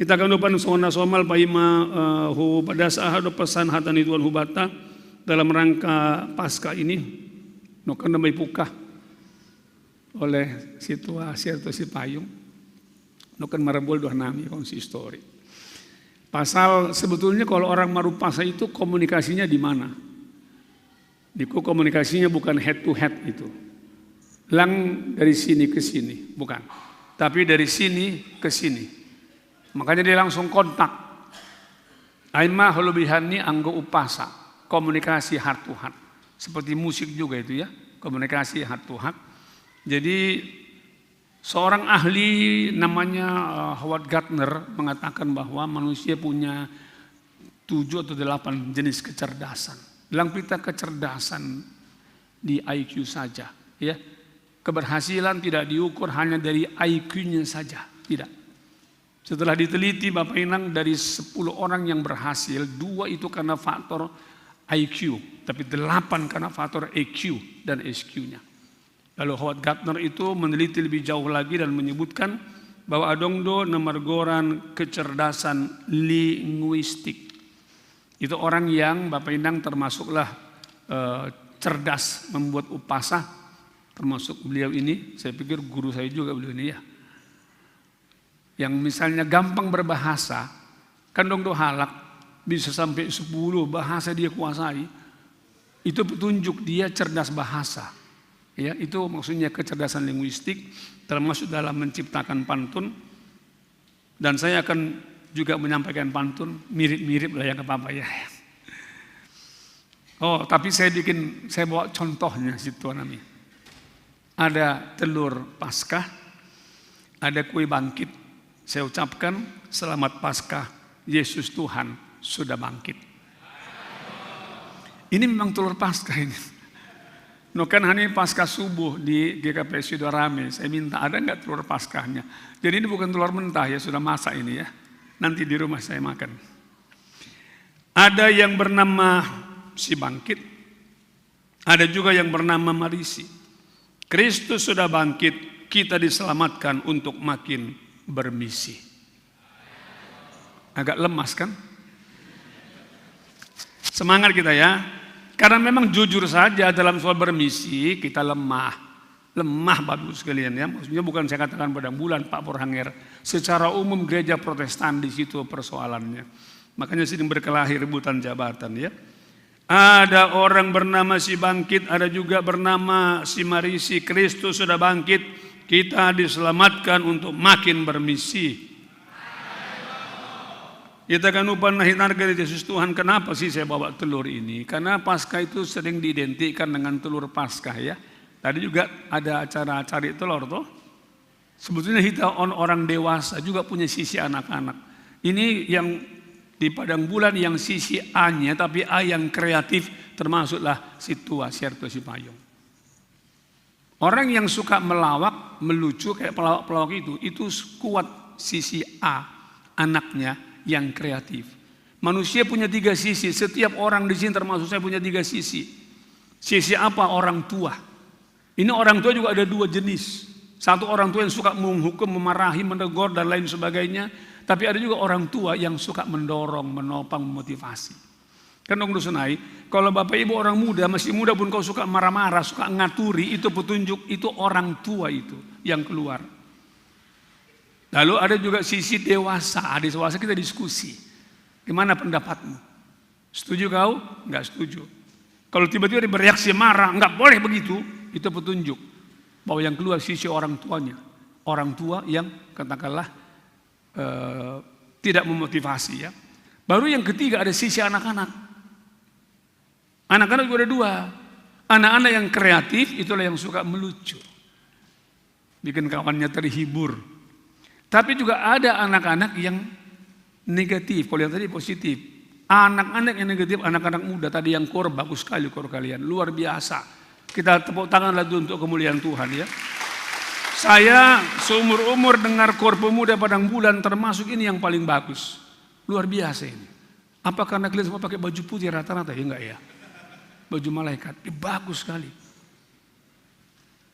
Ita kanupan songon na somal paima, eh, hupadas aha do pesan hata ni Tuhan hubanta dalam rangka Paskah ini. Nokan na mai pungkah oleh Situa Siarto Sipayung. Nokan marabol doh nami konsistori. Pasal sebetulnya kalau orang marumpasa itu komunikasinya di mana? Diku komunikasinya bukan head to head itu. Lang dari sini ke sini, bukan. Tapi dari sini ke sini. Makanya dia langsung kontak. Ai ma holobihan ni anggo umpasa, komunikasi heart to heart. Seperti musik juga itu ya, komunikasi heart to heart. Jadi seorang ahli namanya, eh, Howard Gardner mengatakan bahwa manusia punya tujuh atau delapan jenis kecerdasan. Dalam kita kecerdasan di I Q saja, ya. Keberhasilan tidak diukur hanya dari I Q-nya saja, tidak. Setelah diteliti Bapak Inang, dari sepuluh orang yang berhasil, dua itu karena faktor I Q, tapi delapan karena faktor E Q dan S Q-nya. Lalu Howard Gardner itu meneliti lebih jauh lagi dan menyebutkan bahwa adong do na margoran kecerdasan linguistik. Itu orang yang Bapak Inang termasuklah, eh, cerdas membuat umpasa, termasuk beliau ini, saya pikir guru saya juga beliau ini ya. Yang misalnya gampang berbahasa, kan adong do halak bisa sampai sepuluh bahasa dia kuasai, itu petunjuk dia cerdas bahasa. Ya, itu maksudnya kecerdasan linguistik, termasuk dalam menciptakan pantun. Dan saya akan juga menyampaikan pantun, mirip-mirip lah ya, nggak apa-apa ya. Oh, tapi saya bikin, saya bawa contohnya situ nami. Ada telur Paskah, ada kue bangkit. Saya ucapkan, "Selamat Paskah, Yesus Tuhan sudah bangkit." Ini memang telur Paskah ini. No kan hani Paskah subuh di G K P S Sidoarame, saya minta, "Ada nggak telur Paskahnya?" Jadi ini bukan telur mentah ya, sudah masak ini ya. Nanti di rumah saya makan. Ada yang bernama si bangkit, ada juga yang bernama marisi. Kristus sudah bangkit, kita diselamatkan untuk makin bermisi. Agak lemas kan? Semangat kita ya. Karena memang jujur saja dalam soal bermisi kita lemah. Lemah Bapak Ibu sekalian ya. Maksudnya bukan saya katakan padang bulan Pak Porhanger. Secara umum gereja Protestan di situ persoalannya. Makanya sering berkelahi rebutan jabatan ya. Ada orang bernama si bangkit, ada juga bernama si marisi. Kristus sudah bangkit, kita diselamatkan untuk makin bermisi. Kita kan upan nahin harga di Yesus Tuhan. Kenapa sih saya bawa telur ini? Karena Paskah itu sering diidentikan dengan telur Paskah ya. Tadi juga ada acara cari telur tuh. Sebetulnya kita on orang dewasa juga punya sisi anak-anak. Ini yang di padang bulan yang sisi A-nya, tapi A yang kreatif termasuklah si tua, Siarto Sipayung. Orang yang suka melawak, melucu kayak pelawak-pelawak itu, itu kuat sisi A anaknya yang kreatif. Manusia punya tiga sisi, setiap orang di sini termasuk saya punya tiga sisi. Sisi apa? Orang tua. Ini orang tua juga ada dua jenis. Satu orang tua yang suka menghukum, memarahi, menegur dan lain sebagainya. Tapi ada juga orang tua yang suka mendorong, menopang, memotivasi. Kan dong dusun ai, kalau bapak ibu orang muda, masih muda pun kau suka marah-marah, suka ngaturi, itu petunjuk, itu orang tua itu yang keluar. Lalu ada juga sisi dewasa, ada dewasa kita diskusi. Gimana pendapatmu? Setuju kau? Nggak setuju. Kalau tiba-tiba dia bereaksi marah, nggak boleh begitu, itu petunjuk bahwa yang keluar sisi orang tuanya. Orang tua yang katakanlah eh, tidak memotivasi ya. Baru yang ketiga ada sisi anak-anak. Anak-anak juga ada dua. Anak-anak yang kreatif itulah yang suka melucu. Bikin kawannya terhibur. Tapi juga ada anak-anak yang negatif. Kalau yang tadi positif. Anak-anak yang negatif, anak-anak muda tadi yang core bagus sekali core kalian. Luar biasa. Kita tepuk tangan lagi untuk kemuliaan Tuhan ya. Saya seumur-umur dengar core pemuda Padang Bulan termasuk ini yang paling bagus. Luar biasa ini. Apa karena kalian semua pakai baju putih rata-rata? Ya enggak ya. Baju malaikat. Ya, bagus sekali.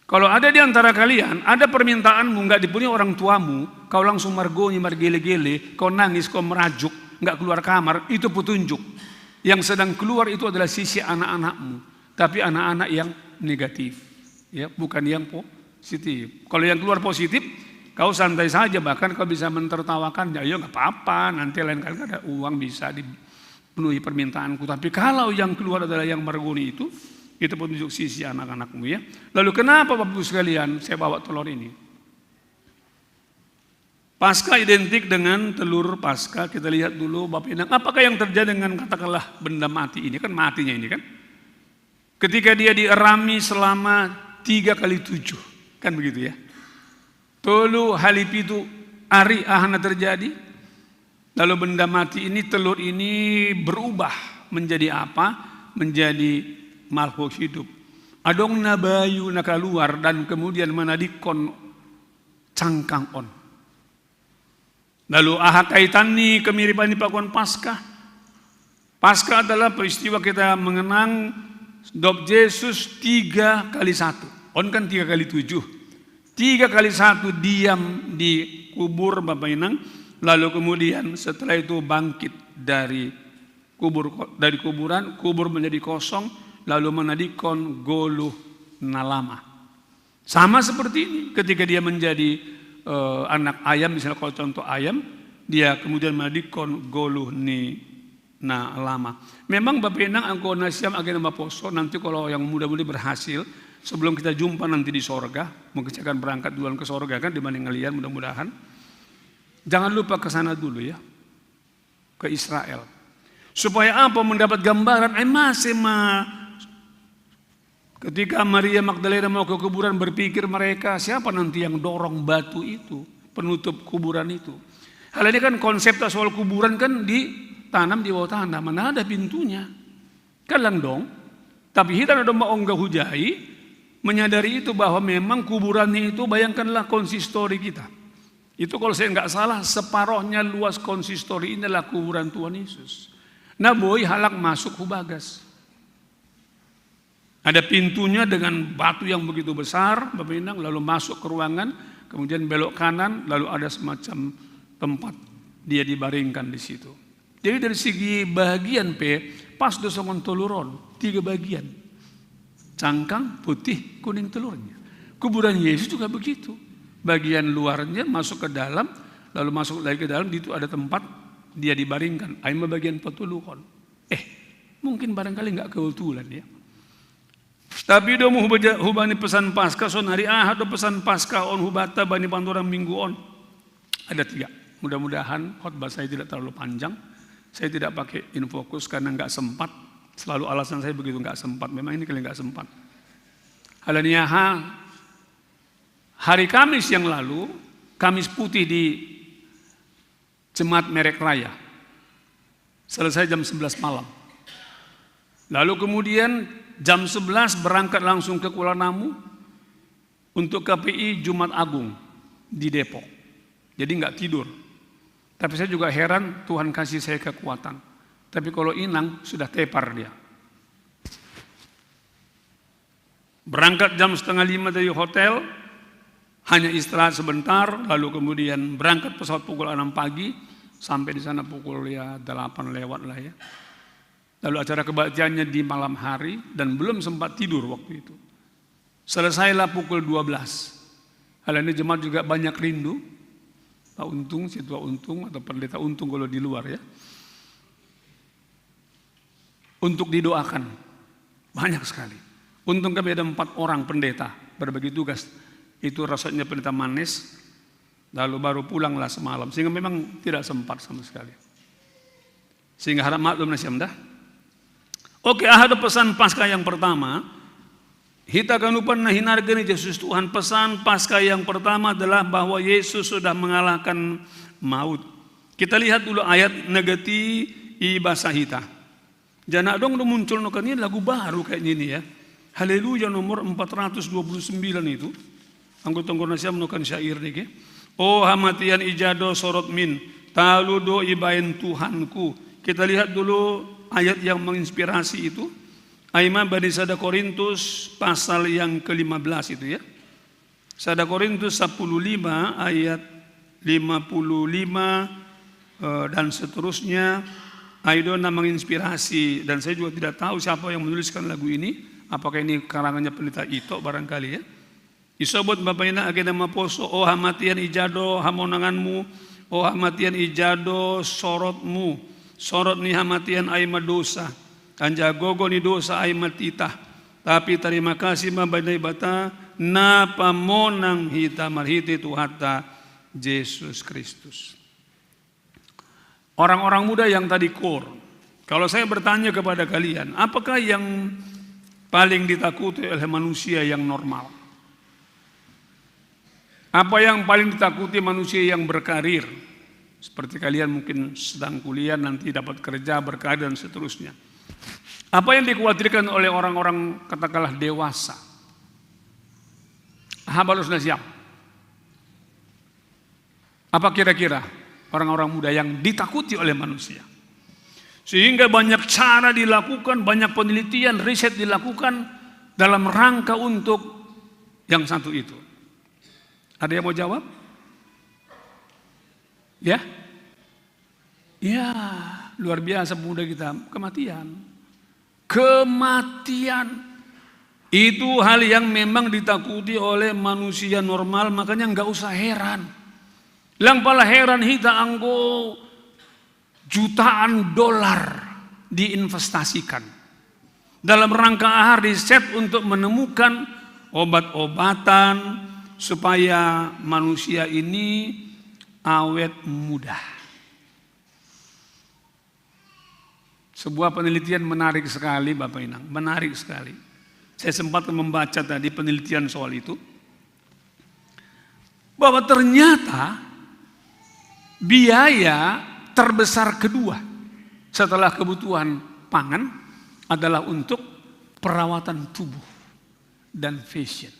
Kalau ada di antara kalian, ada permintaanmu nggak dipenuhi orang tuamu, kau langsung margoni, margele-gele, kau nangis, kau merajuk, nggak keluar kamar, itu petunjuk. Yang sedang keluar itu adalah sisi anak-anakmu, tapi anak-anak yang negatif, ya, bukan yang positif. Kalau yang keluar positif, kau santai saja, bahkan kau bisa mentertawakannya. Ayo nggak apa-apa, nanti lain kali ada uang bisa di penuhi permintaanku. Tapi kalau yang keluar adalah yang margoni itu, itu petunjuk sisi anak-anakmu ya. Lalu kenapa Bapak Ibu sekalian saya bawa telur ini? Pasca identik dengan telur pasca. Kita lihat dulu Bapak Inang, apakah yang terjadi dengan katakanlah benda mati ini, kan matinya ini kan. Ketika dia dierami selama tiga kali tujuh, kan begitu ya. Tolu hali pitu ari ahana terjadi. Lalu benda mati ini, telur ini berubah menjadi apa? Menjadi makhluk hidup. Adong na bayu na kaluar dan kemudian manadikon cangkang on. Lalu aha kaitannya kemiripan ini pakuan Paskah? Paskah adalah peristiwa kita mengenang dop Yesus tiga kali satu. On kan tiga kali tujuh. Tiga kali satu diam di kubur Bapak Inang. Lalu kemudian setelah itu bangkit dari kubur dari kuburan, kubur menjadi kosong, lalu menadikon goluh nalama. Sama seperti ini, ketika dia menjadi eh, anak ayam, misalnya kalau contoh ayam, dia kemudian menadikon goluh ni na lama. Memang Bapak Inang angko nasiam agen maposo, nanti kalau yang muda-muda berhasil, sebelum kita jumpa nanti di sorga, mungkin saya akan berangkat duluan ke sorga kan dibanding ngelian mudah-mudahan. Jangan lupa ke sana dulu ya, ke Israel. Supaya apa? Mendapat gambaran, ai masih ma Ketika Maria Magdalena mau ke kuburan, berpikir mereka, siapa nanti yang dorong batu itu, penutup kuburan itu? Hal ini kan konsep soal kuburan kan ditanam di bawah tanah, mana ada pintunya. Kan langdong. Tapi hita na domba ongga hujai menyadari itu bahwa memang kuburannya itu, bayangkanlah konsistori kita. Itu kalau saya nggak salah separohnya luas konsistori ini adalah kuburan Tuhan Yesus. Nah boy halak masuk hubagas. Ada pintunya dengan batu yang begitu besar, Bapak Inang, lalu masuk ke ruangan, kemudian belok kanan, lalu ada semacam tempat dia dibaringkan di situ. Jadi dari segi bahagian pe, pas do songon toluron, tiga bagian. Cangkang, putih, kuning telurnya. Kuburan Yesus juga begitu. Bagian luarnya masuk ke dalam, lalu masuk lagi ke dalam, di situ ada tempat dia dibaringkan. Aima bagian patoluhon. Eh, mungkin barangkali nggak kebetulan ya. Tapi do mu hubaja- hubani pesan Paskah, son hari Ahad do pesan Paskah on hubata bani pantorang minggu on. Ada tiga. Mudah-mudahan khotbah saya tidak terlalu panjang. Saya tidak pakai infokus karena nggak sempat. Selalu alasan saya begitu, nggak sempat. Memang ini kali nggak sempat. Halaniaha, hari Kamis yang lalu, Kamis putih di Jemaat Merek Raya. Selesai jam sebelas malam. Lalu kemudian jam sebelas berangkat langsung ke Kuala Namu untuk K P I Jumat Agung di Depok. Jadi nggak tidur. Tapi saya juga heran, Tuhan kasih saya kekuatan. Tapi kalau Inang sudah tepar dia. Berangkat jam setengah lima dari hotel, Hanya istirahat sebentar, lalu kemudian berangkat pesawat pukul enam pagi, sampai di sana pukul, ya, delapan lewat lah, ya. Lalu acara kebaktiannya di malam hari dan belum sempat tidur waktu itu. Selesailah pukul dua belas. Hal ini jemaat juga banyak rindu. Pak Untung, si Tua Untung atau Pendeta Untung kalau di luar, ya. Untuk didoakan. Banyak sekali. Untung kami ada empat orang pendeta berbagi tugas. Itu rasanya pendeta manis. Lalu baru pulanglah semalam. Sehingga memang tidak sempat sama sekali. Sehingga harap maklum nasiam dah. Oke, ada pesan Paskah yang pertama. Hita kanupan na hinarga ni Jesus Tuhan. Pesan Paskah yang pertama adalah bahwa Yesus sudah mengalahkan maut. Kita lihat dulu ayat negati i basa hita. Jana dong do muncul no kan ini lagu baru kayaknya ini, ya. Haleluya nomor empat ratus dua puluh sembilan itu. Anggo tonggor nasiam no kan syair ni ke. Oh hamatian ijado sorot min, talu do ibain Tuhanku. Kita lihat dulu ayat yang menginspirasi itu. Aima bani sada Korintus pasal yang ke lima belas itu, ya. Sada Korintus sepuluh lima ayat lima puluh lima, eh, dan seterusnya. Aido na menginspirasi, dan saya juga tidak tahu siapa yang menuliskan lagu ini. Apakah ini karangannya pendeta Ito barangkali, ya? Isobot Bapa ina age na maposo, o hamatian ijado hamonanganmu, o hamatian ijado sorotmu, sorot ni hamatian ai madosa, anjaha gogo ni dosa ai matitah. Tapi tarima kasih ma bani Naibata, na pamonang hita marhite Tuhanta Jesus Kristus. Orang-orang muda yang tadi core, kalau saya bertanya kepada kalian, apakah yang paling ditakuti oleh manusia yang normal? Apa yang paling ditakuti manusia yang berkarir? Seperti kalian mungkin sedang kuliah, nanti dapat kerja, berkarir, dan seterusnya. Apa yang dikhawatirkan oleh orang-orang, katakanlah, dewasa? Habalos nasiam. Apa kira-kira orang-orang muda yang ditakuti oleh manusia? Sehingga banyak cara dilakukan, banyak penelitian, riset dilakukan dalam rangka untuk yang satu itu. Ada yang mau jawab? Ya? Ya, luar biasa pemuda kita, kematian. Kematian. Itu hal yang memang ditakuti oleh manusia normal, makanya nggak usah heran. Lang pala heran hita anggo jutaan dolar diinvestasikan dalam rangka ahar riset untuk menemukan obat-obatan supaya manusia ini awet muda. Sebuah penelitian menarik sekali, Bapak Inang, menarik sekali. Saya sempat membaca tadi penelitian soal itu, bahwa ternyata biaya terbesar kedua setelah kebutuhan pangan adalah untuk perawatan tubuh dan fashion.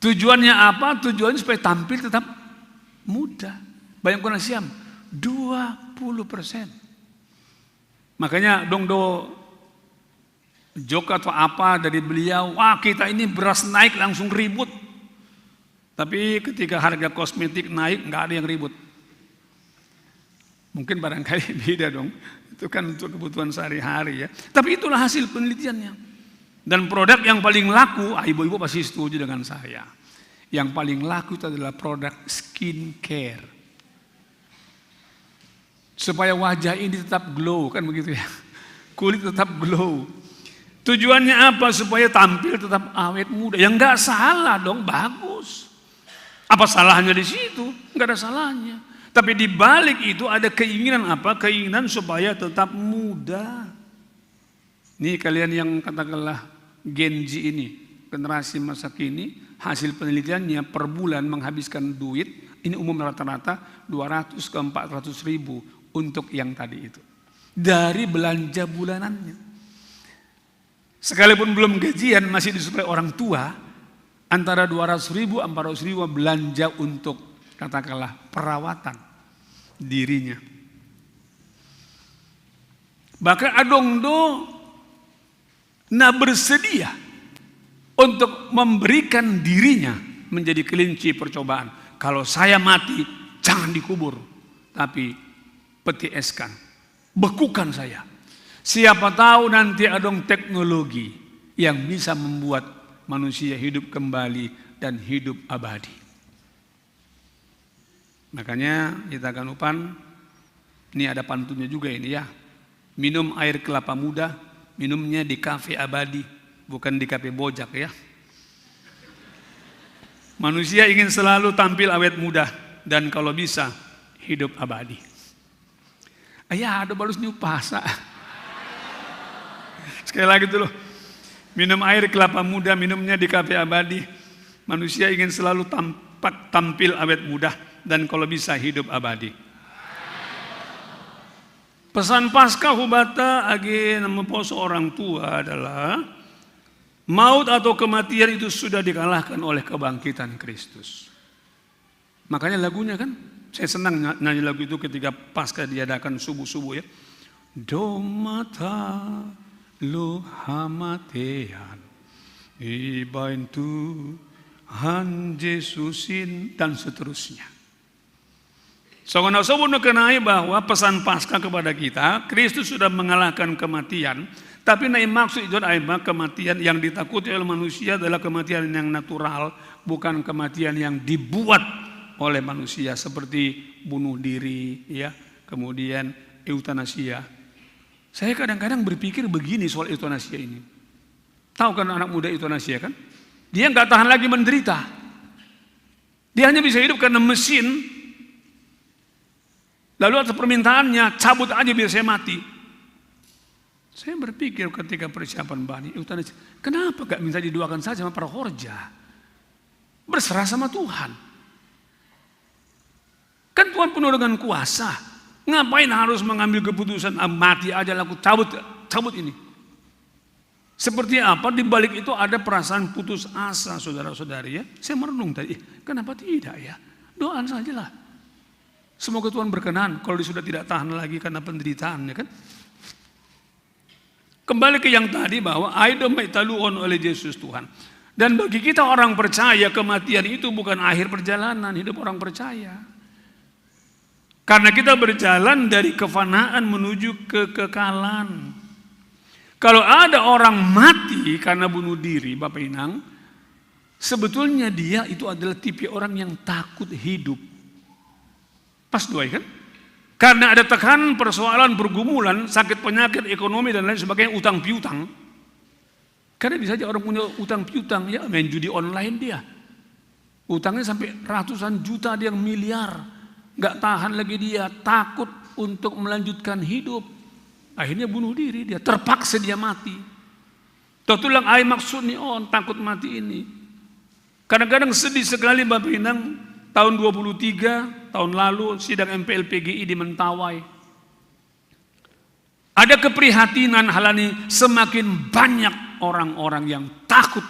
Tujuannya apa? Tujuannya supaya tampil tetap muda. Bayangkan siam, dua puluh persen. Makanya dong do joke atau apa dari beliau, wah, kita ini beras naik langsung ribut. Tapi ketika harga kosmetik naik, nggak ada yang ribut. Mungkin barangkali beda dong. Itu kan untuk kebutuhan sehari-hari, ya. Tapi itulah hasil penelitiannya. Dan produk yang paling laku, ah, ibu-ibu pasti setuju dengan saya. Yang paling laku itu adalah produk skincare. Supaya wajah ini tetap glow, kan begitu, ya. Kulit tetap glow. Tujuannya apa? Supaya tampil tetap awet muda. Ya nggak salah dong, bagus. Apa salahnya di situ? Nggak ada salahnya. Tapi di balik itu ada keinginan apa? Keinginan supaya tetap muda. Nih kalian yang katakanlah Gen Z ini, generasi masa kini, hasil penelitiannya per bulan menghabiskan duit, ini umum rata-rata dua ratus ke empat ratus ribu untuk yang tadi itu. Dari belanja bulanannya. Sekalipun belum gajian, masih disuplai orang tua, antara dua ratus ribu, empat ratus ribu belanja untuk, katakanlah, perawatan dirinya. Bahkan adong do na bersedia untuk memberikan dirinya Menjadi kelinci percobaan. Kalau saya mati, jangan dikubur, tapi peti eskan, bekukan saya. Siapa tahu nanti ada teknologi yang bisa membuat manusia hidup kembali dan hidup abadi. Makanya kita akan upan, ini ada pantunnya juga ini ya. Minum air kelapa muda, minumnya di kafe abadi, bukan di kafe bojak ya. Manusia ingin selalu tampil awet muda dan kalau bisa hidup abadi. Ayah ada balus ni upasa. Sekali lagi dulu. Minum air kelapa muda, minumnya di kafe abadi. Manusia ingin selalu tampak tampil awet muda dan kalau bisa hidup abadi. Pesan Paskah hubata agi nama poso orang tua adalah maut atau kematian itu sudah dikalahkan oleh kebangkitan Kristus. Makanya lagunya kan, saya senang nyanyi lagu itu ketika Paskah diadakan subuh-subuh ya. Domata lo hamatean, ibain Tuhan Yesusin, dan seterusnya. Songona sobu kenai bahwa pesan Paskah kepada kita, Kristus sudah mengalahkan kematian. Tapi nai maksud itu adalah kematian yang ditakuti oleh manusia adalah kematian yang natural, bukan kematian yang dibuat oleh manusia seperti bunuh diri, ya, kemudian eutanasia. Saya kadang-kadang berpikir begini soal eutanasia ini. Tahu kan anak muda eutanasia kan? Dia nggak tahan lagi menderita. Dia hanya bisa hidup karena mesin. Lalu atas permintaannya, cabut aja biar saya mati. Saya berpikir ketika persiapan bani, eutanasia, kenapa gak minta didoakan saja sama para horja? Berserah sama Tuhan. Kan Tuhan penuh dengan kuasa. Ngapain harus mengambil keputusan, ah, mati aja laku cabut, cabut ini. Seperti apa di balik itu ada perasaan putus asa, saudara-saudari ya. Saya merenung tadi, eh, kenapa tidak ya? Doakan sajalah. Semoga Tuhan berkenan kalau dia sudah tidak tahan lagi karena penderitaan, ya kan? Kembali ke yang tadi bahwa aido maitaluon oleh Yesus Tuhan. Dan bagi kita orang percaya, kematian itu bukan akhir perjalanan hidup orang percaya. Karena kita berjalan dari kefanaan menuju kekekalan. Kalau ada orang mati karena bunuh diri, Bapak Inang, sebetulnya dia itu adalah tipe orang yang takut hidup. Pas dua ya kan? Karena ada tekanan, persoalan, pergumulan, sakit penyakit, ekonomi dan lain sebagainya, utang piutang. Karena bisa aja orang punya utang piutang, ya main judi online dia. Utangnya sampai ratusan juta, ada yang miliar. Nggak tahan lagi dia, takut untuk melanjutkan hidup. Akhirnya bunuh diri dia, terpaksa dia mati. Tuh tulang ai maksud nih on, takut mati ini. Kadang-kadang sedih sekali Bapak Inang, tahun dua puluh tiga, tahun lalu sidang M P L P G I di Mentawai. Ada keprihatinan hal ini, semakin banyak orang-orang yang takut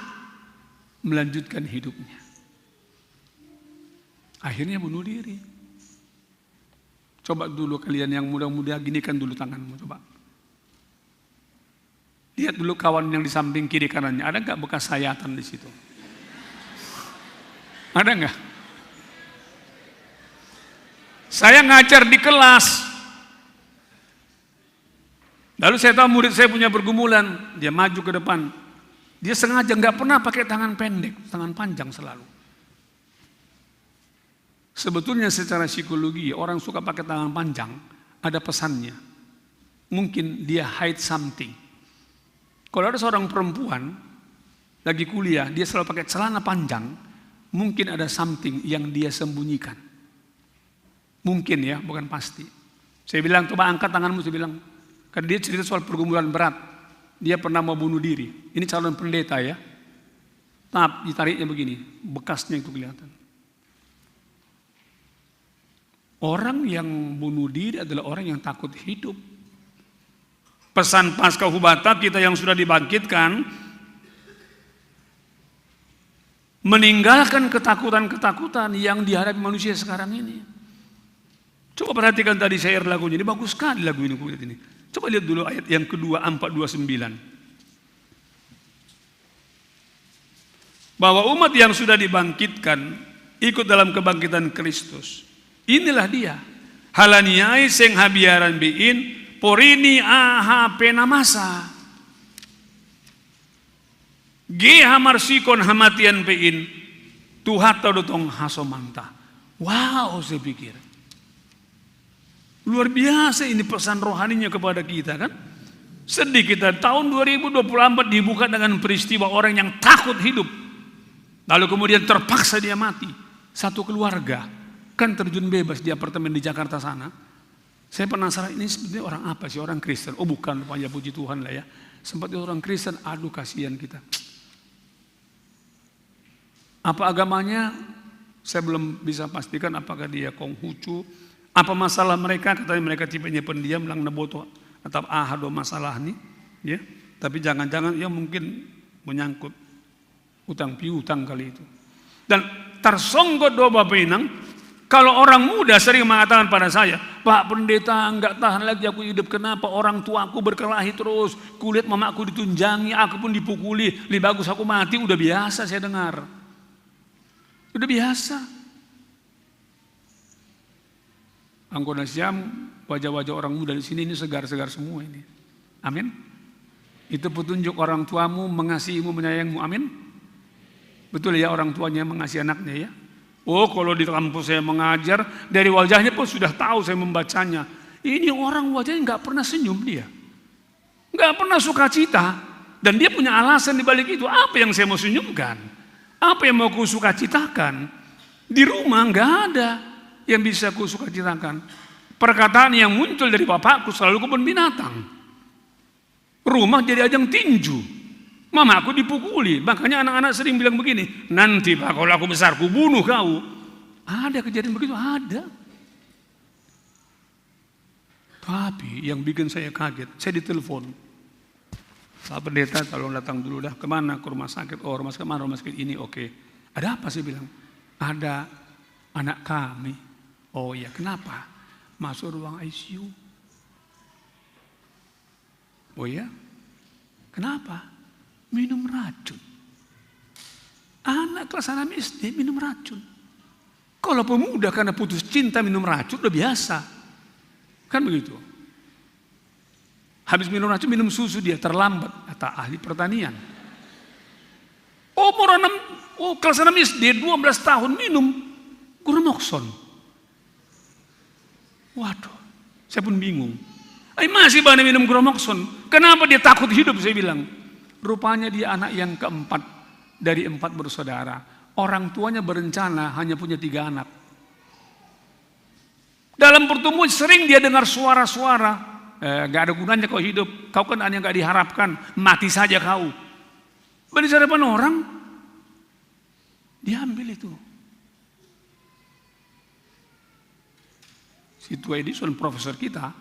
melanjutkan hidupnya. Akhirnya bunuh diri. Coba dulu kalian yang muda-muda ginikan dulu tanganmu coba. Lihat dulu kawan yang di samping kiri kanannya, ada nggak bekas sayatan di situ? Ada nggak? Saya ngajar di kelas. Lalu saya tahu murid saya punya pergumulan, dia maju ke depan. Dia sengaja nggak pernah pakai tangan pendek, tangan panjang selalu. Sebetulnya secara psikologi orang suka pakai tangan panjang ada pesannya. Mungkin dia hide something. Kalau ada seorang perempuan lagi kuliah, dia selalu pakai celana panjang, mungkin ada something yang dia sembunyikan. Mungkin ya, bukan pasti. Saya bilang, "Coba angkat tanganmu," saya bilang. Kan dia cerita soal pergumulan berat. Dia pernah mau bunuh diri. Ini calon pendeta ya. Tap, ditariknya begini, bekasnya itu kelihatan. Orang yang bunuh diri adalah orang yang takut hidup. Pesan Paskah Hubata, kita yang sudah dibangkitkan, meninggalkan ketakutan-ketakutan yang dihadapi manusia sekarang ini. Coba perhatikan tadi saya lagunya, ini bagus sekali lagu ini. Coba lihat dulu ayat yang kedua, empat dua sembilan. bahwa umat yang sudah dibangkitkan ikut dalam kebangkitan Kristus. Inilah dia. Halaniai seng habiaran biin, porini aha pena masa. Ge hamarsikon hamatian pein, Tuhan todotong hasomanta. Wow, saya pikir. Luar biasa ini pesan rohaninya kepada kita, kan? Sedih kita, tahun dua ribu dua puluh empat dibuka dengan peristiwa orang yang takut hidup. Lalu kemudian terpaksa dia mati. Satu keluarga kan terjun bebas di apartemen di Jakarta sana. Saya penasaran, ini sebenarnya orang apa sih, orang Kristen? Oh, bukan, rupanya, puji Tuhan lah ya. Sempat orang Kristen, aduh, kasihan kita. Apa agamanya? Saya belum bisa pastikan apakah dia Konghucu. Apa masalah mereka? Katanya mereka tipenya pendiam, lang neboto atau ahado masalah nih, ya. Tapi jangan-jangan ya mungkin menyangkut utang piutang kali itu. Dan tarsonggot do Bapak Inang, kalau orang muda sering mengatakan pada saya, "Pak Pendeta, nggak tahan lagi aku hidup. Kenapa? Orang tuaku berkelahi terus. Kulit mamaku ditunjangi, aku pun dipukuli. Lebih bagus aku mati." Udah biasa saya dengar. Udah biasa. Anggona siam, wajah-wajah orang muda di sini ini segar-segar semua ini. Amin. Itu petunjuk orang tuamu mengasihimu, menyayangimu. Amin. Betul ya, orang tuanya mengasihi anaknya ya. Oh, kalau di kampus saya mengajar, dari wajahnya pun sudah tahu saya membacanya. Ini orang wajahnya nggak pernah senyum dia. Nggak pernah sukacita. Dan dia punya alasan di balik itu. Apa yang saya mau senyumkan? Apa yang mau ku sukacitakan? Di rumah nggak ada yang bisa ku sukacitakan. Perkataan yang muncul dari bapakku selalu kebun binatang. Rumah jadi ajang tinju. Mamaku dipukuli. Makanya anak-anak sering bilang begini, "Nanti, Pak, kalau aku besar, ku bunuh kau." Ada kejadian begitu? Ada. Tapi yang bikin saya kaget, saya ditelepon. "Pak Pendeta, tolong datang dulu dah." "Kemana?" "Ke rumah sakit." "Oh, rumah sakit mana?" "Rumah sakit ini." "Oke." "Ada apa?" saya bilang. "Ada anak kami." "Oh iya, kenapa?" "Masuk ruang I C U." "Oh ya? Kenapa?" "Minum racun." Anak kelas enam S D minum racun. Kalau pemuda karena putus cinta minum racun udah biasa. Kan begitu. Habis minum racun, minum susu dia, terlambat, kata ahli pertanian. Umur enam, oh, kelas enam S D, dua belas tahun minum Gromokson. Waduh, saya pun bingung. "Ai, masih bana minum Gromokson. Kenapa dia takut hidup?" saya bilang. Rupanya dia anak yang keempat dari empat bersaudara. Orang tuanya berencana hanya punya tiga anak. Dalam pertemuan sering dia dengar suara-suara, "Eh, gak ada gunanya kau hidup. Kau kan anak yang gak diharapkan. Mati saja kau." Bani hadapan orang, diambil itu. Si Tua Edison, profesor kita,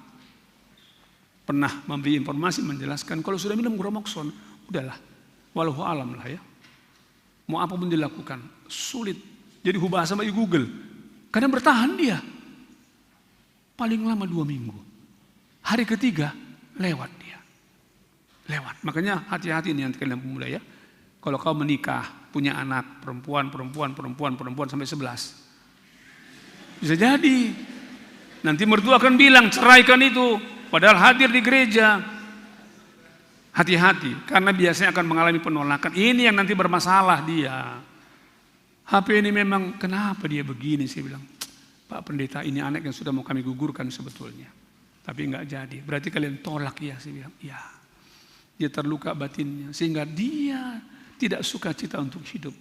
pernah memberi informasi, menjelaskan, kalau sudah minum Gromokson, udahlah, walau alam lah ya. Mau apa pun dilakukan, sulit. Jadi hubah sama Google. Kadang bertahan dia. Paling lama dua minggu. Hari ketiga, lewat dia. Lewat. Makanya hati-hati nih, yang kalian pemuda ya. Kalau kau menikah, punya anak, perempuan, perempuan, perempuan, perempuan sampai sebelas. Bisa jadi. Nanti mertua akan bilang, "Ceraikan itu." Padahal hadir di gereja. Hati-hati, karena biasanya akan mengalami penolakan. Ini yang nanti bermasalah dia. "H P ini memang, kenapa dia begini?" saya bilang. "Pak Pendeta, ini anak yang sudah mau kami gugurkan sebetulnya. Tapi nggak jadi." "Berarti kalian tolak ya?" saya bilang. "Ya." Dia terluka batinnya, sehingga dia tidak suka cita untuk hidup.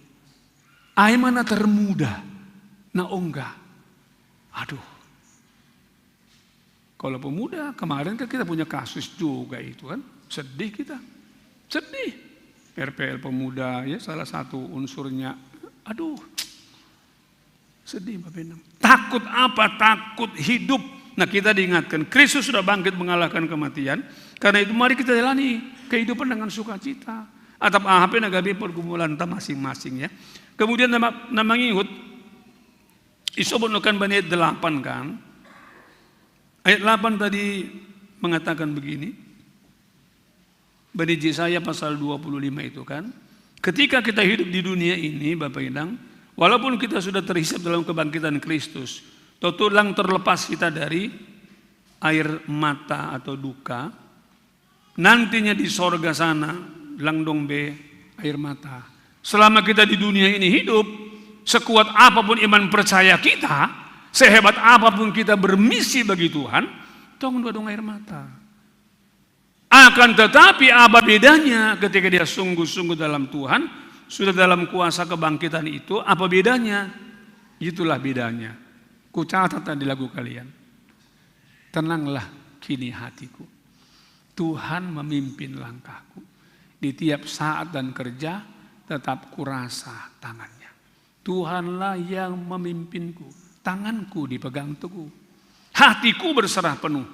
Ai mana termuda, na ongga. Aduh. Kalau pemuda, kemarin kan kita punya kasus juga itu kan. Sedih kita. Sedih. R P L pemuda ya, salah satu unsurnya. Aduh. Sedih, Bapak Inang. Takut apa? Takut hidup. Nah, kita diingatkan, Kristus sudah bangkit mengalahkan kematian. Karena itu mari kita jalani kehidupan dengan sukacita. Atap A H P na gabe pergumulan ta masing-masing ya. Kemudian nama, nama ngihut, isobot no kan bani ayat delapan kan. Ayat delapan tadi mengatakan begini. Bani Yesaya pasal dua puluh lima itu kan. Ketika kita hidup di dunia ini, Bapak Inang, walaupun kita sudah terhisap dalam kebangkitan Kristus, tentu lang terlepas kita dari air mata atau duka. Nantinya di sorga sana, lang dong be air mata. Selama kita di dunia ini hidup, sekuat apapun iman percaya kita, sehebat apapun kita bermisi bagi Tuhan, tong dua dong air mata. Akan tetapi, apa bedanya ketika dia sungguh-sungguh dalam Tuhan, sudah dalam kuasa kebangkitan itu, apa bedanya? Itulah bedanya. Ku catat tadi lagu kalian. Tenanglah kini hatiku. Tuhan memimpin langkahku. Di tiap saat dan kerja, tetap kurasa tangannya. Tuhanlah yang memimpinku. Tanganku dipegang teguh. Hatiku berserah penuh.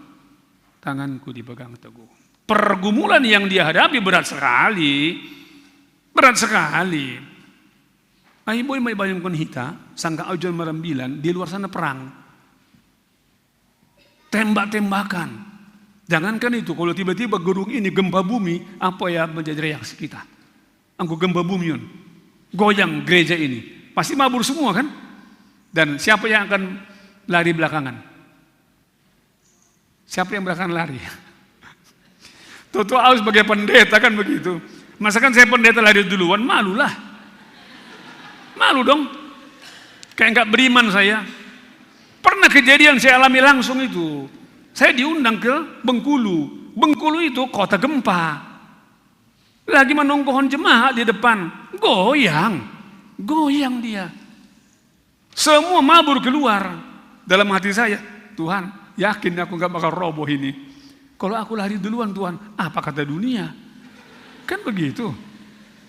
Tanganku dipegang teguh. Pergumulan yang dia hadapi berat sekali. Berat sekali. Ai boy mai bayangkan hita, sangka aujan marambilan, di luar sana perang. Tembak-tembakan. Jangankan itu, kalau tiba-tiba gedung ini gempa bumi, apa ya menjadi reaksi kita? Angku gempa bumi on. Goyang gereja ini. Pasti mabur semua kan? Dan siapa yang akan lari belakangan? Siapa yang belakangan lari? Toto aus sebagai pendeta kan begitu. Masakan saya pendeta lari duluan, malulah. Malu dong. Kayak nggak beriman saya. Pernah kejadian saya alami langsung itu. Saya diundang ke Bengkulu. Bengkulu itu kota gempa. Lagi menungguhon jemaat di depan. Goyang. Goyang dia. Semua mabur keluar. Dalam hati saya, "Tuhan, yakin aku nggak bakal roboh ini. Kalau aku lari duluan, Tuhan, apa kata dunia?" Kan begitu.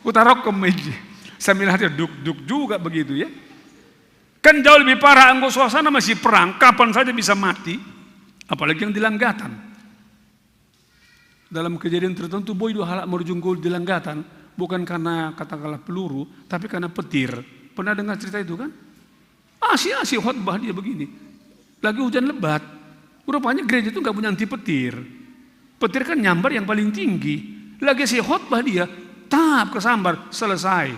Utarok ke meja. Sambil hati duk-duk juga begitu ya. Kan jauh lebih parah, anggo suasana masih perang, kapan saja bisa mati. Apalagi yang di Langgatan. Dalam kejadian tertentu, boy dua halak merujung gol di Langgatan, bukan karena katakanlah peluru, tapi karena petir. Pernah dengar cerita itu kan? Asi-asi khotbah dia begini. Lagi hujan lebat. Rupanya gereja itu nggak punya anti petir. Petir kan nyambar yang paling tinggi. Lagi si khotbah dia, tap kesambar, selesai.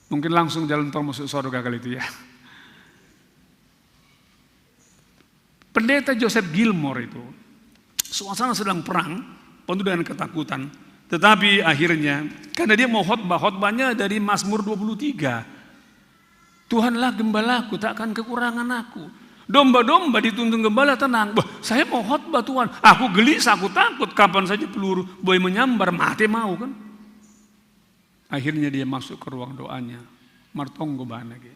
Mungkin langsung jalan tol masuk surga kali itu ya. Pendeta Joseph Gilmore itu, suasana sedang perang, penuh dengan ketakutan. Tetapi akhirnya, karena dia mau khotbah, khotbahnya dari Mazmur dua puluh tiga. "Tuhanlah gembalaku, tak akan kekurangan aku. Domba-domba dituntun gembala tenang." "Bah, saya mau khotbah Tuhan. Aku gelisah, aku takut. Kapan saja peluru boy menyambar, mati mau kan." Akhirnya dia masuk ke ruang doanya. Martonggo banage.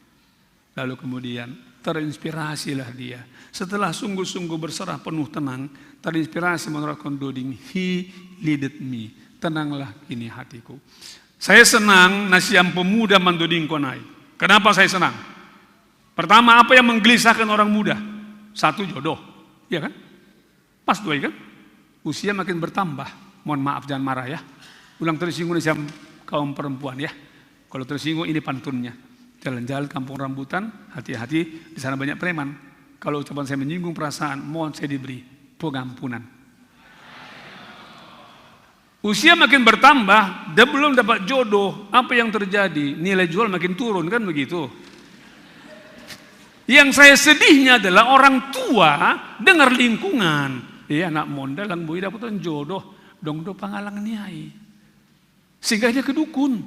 Lalu kemudian terinspirasilah dia. Setelah sungguh-sungguh berserah penuh tenang, terinspirasi menurut kondoding, "He leaded me." Tenanglah kini hatiku. Saya senang nasiam pemuda mandoding konai. Kenapa saya senang? Pertama, apa yang menggelisahkan orang muda? Satu, jodoh. Ya kan? Pas dua kan? Usia makin bertambah. Mohon maaf, jangan marah ya. Ulang tersinggung siam kaum perempuan ya. Kalau tersinggung, ini pantunnya. Jalan-jalan kampung rambutan, hati-hati, di sana banyak preman. Kalau ucapan saya menyinggung perasaan, mohon saya diberi pengampunan. Usia makin bertambah, dia belum dapat jodoh. Apa yang terjadi? Nilai jual makin turun kan begitu. Yang saya sedihnya adalah orang tua dengar lingkungan. "Iya, anak mondal yang boy dapat jodoh, dong do pangalang niai." Sehingga dia ke dukun.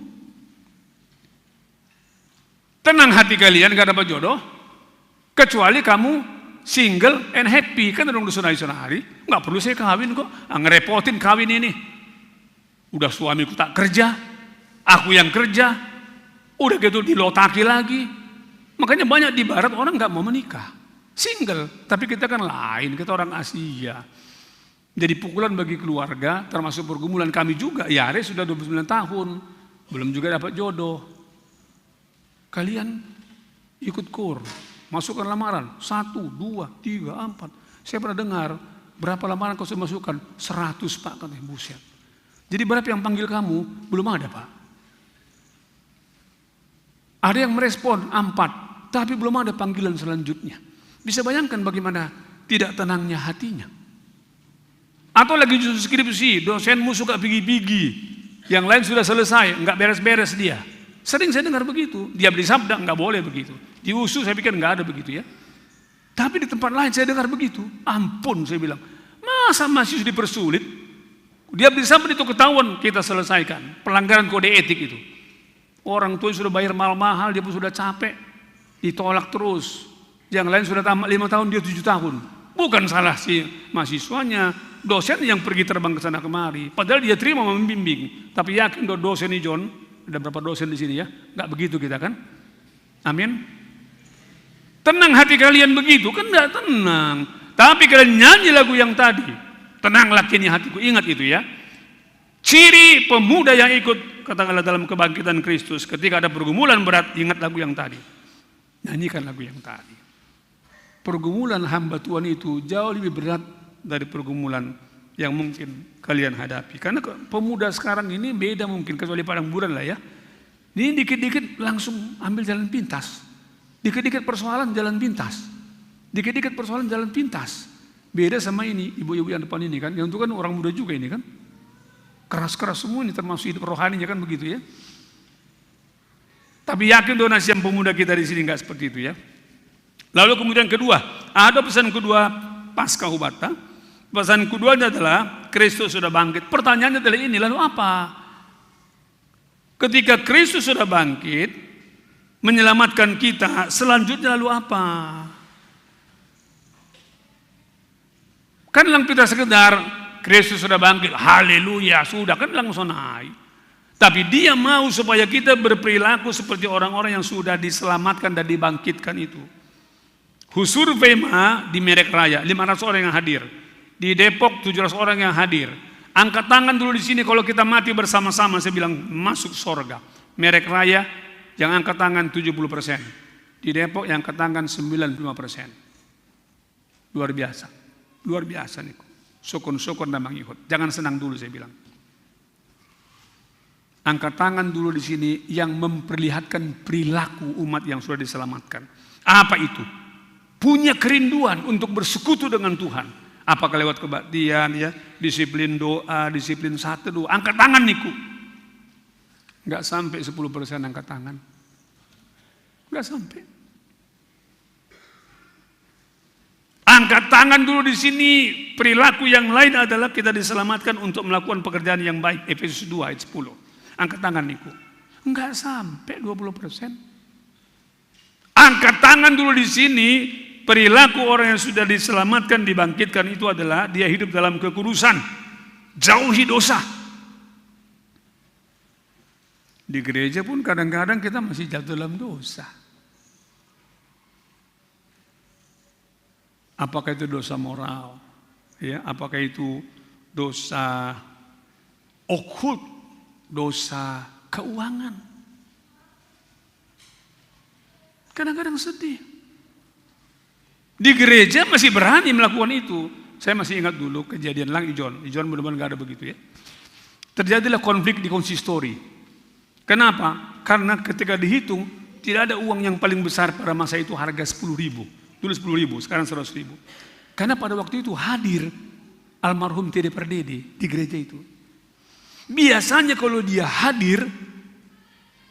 Tenang hati kalian, gak dapat jodoh. Kecuali kamu single and happy. Kan dong di sonari-sonari, nggak perlu saya kawin kok. Ah, ngerepotin kawin ini. Udah suamiku tak kerja, aku yang kerja. Udah gitu dilotaki lagi. Makanya banyak di barat orang nggak mau menikah. Single, tapi kita kan lain, kita orang Asia. Jadi pukulan bagi keluarga, termasuk pergumulan kami juga. Yare sudah dua puluh sembilan tahun, belum juga dapat jodoh. Kalian ikut kur, masukkan lamaran, satu, dua, tiga, empat. Saya pernah dengar, berapa lamaran kau sudah masukkan? Seratus, Pak, katanya. Buset. Jadi berapa yang panggil kamu? Belum ada, Pak. Ada yang merespon, empat, tapi belum ada panggilan selanjutnya. Bisa bayangkan bagaimana tidak tenangnya hatinya. Atau lagi justru skripsi, dosenmu suka pigi-pigi. Yang lain sudah selesai, nggak beres-beres dia. Sering saya dengar begitu. Dia beri sabda, nggak boleh begitu. Di USU saya pikir nggak ada begitu ya. Tapi di tempat lain saya dengar begitu. Ampun, saya bilang, masa mahasiswa dipersulit? Dia beri sabda itu ketahuan, kita selesaikan. Pelanggaran kode etik itu. Orang tua sudah bayar mahal-mahal, dia pun sudah capek. Ditolak terus. Yang lain sudah tamat lima tahun, dia tujuh tahun. Bukan salah si mahasiswanya, dosen yang pergi terbang ke sana kemari. Padahal dia terima membimbing. Tapi yakin do-, dosen nih John, ada berapa dosen di sini ya? Nggak begitu kita kan? Amin. Tenang hati kalian begitu, kan nggak tenang. Tapi kalian nyanyi lagu yang tadi. Tenanglah kini hatiku, ingat itu ya. Ciri pemuda yang ikut, katakanlah dalam kebangkitan Kristus, ketika ada pergumulan berat, ingat lagu yang tadi. Nyanyikan lagu yang tadi. Pergumulan hamba Tuhan itu jauh lebih berat dari pergumulan yang mungkin kalian hadapi. Karena ke-, pemuda sekarang ini beda mungkin, kecuali padang buran lah ya. Ini dikit-dikit langsung ambil jalan pintas. Dikit-dikit persoalan jalan pintas. Dikit-dikit persoalan jalan pintas. Beda sama ini, ibu-ibu yang depan ini kan. Yang itu kan orang muda juga ini kan. Keras-keras semua ini termasuk hidup rohaninya kan begitu ya. Tapi yakin do nasi yang pemuda kita di sini nggak seperti itu ya. Lalu kemudian kedua, ada pesan kedua pasca hubata. Pesan keduanya adalah Kristus sudah bangkit. Pertanyaannya adalah ini, lalu apa? Ketika Kristus sudah bangkit, menyelamatkan kita, selanjutnya lalu apa? Kan lang kita sekedar, Kristus sudah bangkit, haleluya, sudah kan lang sonai. Tapi dia mau supaya kita berperilaku seperti orang-orang yang sudah diselamatkan dan dibangkitkan itu. Husurvei ma di Merek Raya, lima ratus orang yang hadir. Di Depok, tujuh ratus orang yang hadir. Angkat tangan dulu di sini kalau kita mati bersama-sama, saya bilang masuk sorga. Merek Raya yang angkat tangan tujuh puluh persen. Di Depok yang angkat tangan sembilan puluh lima persen. Luar biasa. Luar biasa niku. Sokon-sokon dan mangihut. Jangan senang dulu saya bilang. Angkat tangan dulu di sini yang memperlihatkan perilaku umat yang sudah diselamatkan. Apa itu? Punya kerinduan untuk bersekutu dengan Tuhan. Apakah lewat kebaktian, ya, disiplin doa, disiplin satu doa. Angkat tangan niku. Nggak sampai sepuluh persen angkat tangan. Nggak sampai. Angkat tangan dulu di sini, perilaku yang lain adalah kita diselamatkan untuk melakukan pekerjaan yang baik. Efesus dua ayat sepuluh. Angkat tangan niku. Enggak sampai dua puluh persen. Angkat tangan dulu di sini, perilaku orang yang sudah diselamatkan, dibangkitkan itu adalah dia hidup dalam kekudusan. Jauhi dosa. Di gereja pun kadang-kadang kita masih jatuh dalam dosa. Apakah itu dosa moral? Ya, apakah itu dosa okult, dosa keuangan? Kadang-kadang sedih. Di gereja masih berani melakukan itu. Saya masih ingat dulu kejadian lang Ijon. Ijon mudah-mudahan nggak ada begitu ya. Terjadilah konflik di konsistori. Kenapa? Karena ketika dihitung, tidak ada uang yang paling besar pada masa itu harga sepuluh ribu. Dulu sepuluh ribu, sekarang seratus ribu. Karena pada waktu itu hadir almarhum T D Pardede di gereja itu. Biasanya kalau dia hadir,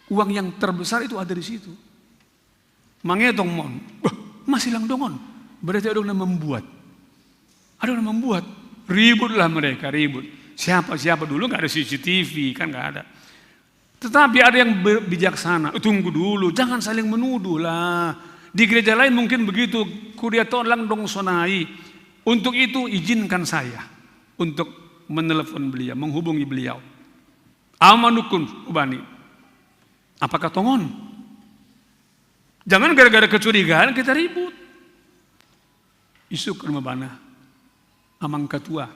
uang yang terbesar itu ada di situ. Mangetong mon, bah, masih lang dongon. Berarti ada yang membuat. Ada yang membuat. Ributlah mereka, ribut. Siapa-siapa dulu nggak ada C C T V, kan nggak ada. Tetapi ada yang be-, bijaksana. "Eh, tunggu dulu, jangan saling menuduh lah." Di gereja lain mungkin begitu. Kuria to lang dong sonai. Untuk itu izinkan saya untuk menelepon beliau, menghubungi beliau. Amanukun ubani. Apakah tongon? Jangan gara-gara kecurigaan kita ribut. Isuk ke rumah bana. Amang ketua.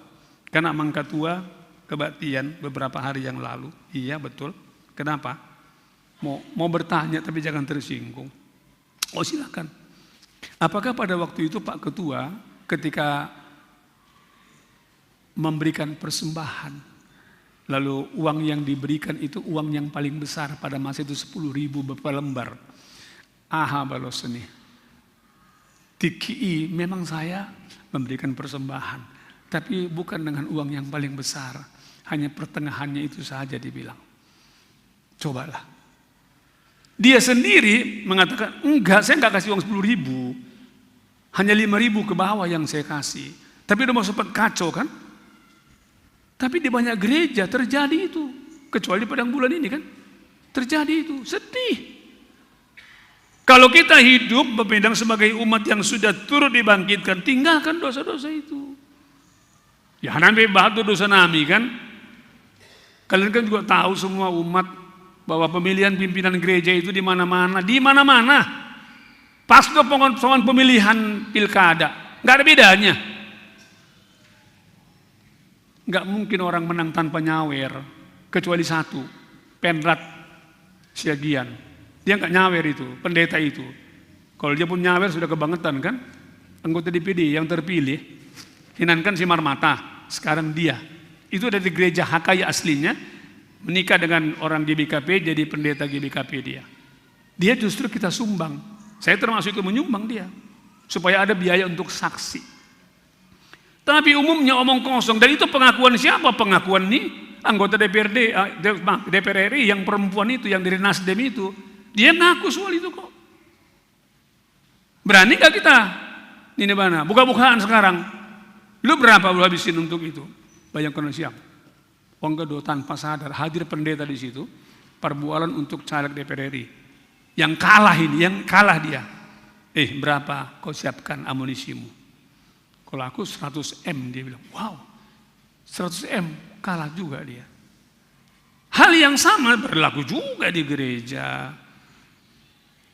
Karena amang ketua kebaktian beberapa hari yang lalu. Iya, betul. Kenapa? Mau, mau bertanya tapi jangan tersinggung. Oh, silakan. Apakah pada waktu itu Pak Ketua ketika memberikan persembahan, lalu uang yang diberikan itu uang yang paling besar pada masa itu sepuluh ribu berapa lembar? Aha, balos nih. Tiki, memang saya memberikan persembahan. Tapi bukan dengan uang yang paling besar, hanya pertengahannya itu saja dibilang. Cobalah. Dia sendiri mengatakan, "Enggak, saya enggak kasih uang sepuluh ribu. Hanya lima ribu ke bawah yang saya kasih." Tapi udah mau sempat kacau kan? Tapi di banyak gereja terjadi itu. Kecuali Padang Bulan ini kan. Terjadi itu. Sedih. Kalau kita hidup, Bapak Ibu, sebagai umat yang sudah turut dibangkitkan, tinggalkan dosa-dosa itu. Ya, nanti bahas tuh dosa nami kan. Kalian kan juga tahu semua umat bahwa pemilihan pimpinan gereja itu di mana-mana, di mana-mana. Pas tuh pengon-, soal pemilihan pilkada, nggak ada bedanya. Nggak mungkin orang menang tanpa nyawer, kecuali satu, Penrat Siagian. Dia nggak nyawer itu, pendeta itu. Kalau dia pun nyawer sudah kebangetan kan, anggota D P D yang terpilih, Hinan kan si Marmata, sekarang dia. Itu dari gereja H K I aslinya, menikah dengan orang G B K P, jadi pendeta G B K P dia. Dia justru kita sumbang. Saya termasuk itu menyumbang dia. Supaya ada biaya untuk saksi. Tapi umumnya omong kosong. Dan itu pengakuan siapa? Pengakuan nih anggota D P R D, eh, D-, maaf, D P R R I yang perempuan itu, yang dari Nasdem itu. Dia ngaku soal itu kok. Berani nggak kita? Ini mana? Buka-bukaan sekarang. Lu berapa lu habisin untuk itu? Bayangkan siang. Wong Gedo tanpa sadar hadir pendeta di situ. Perbualan untuk caleg D P R R I. Yang kalah ini, yang kalah dia. "Eh, berapa kau siapkan amunisimu?" "Kalau aku seratus M," dia bilang. "Wow, seratus M, kalah juga dia." Hal yang sama berlaku juga di gereja.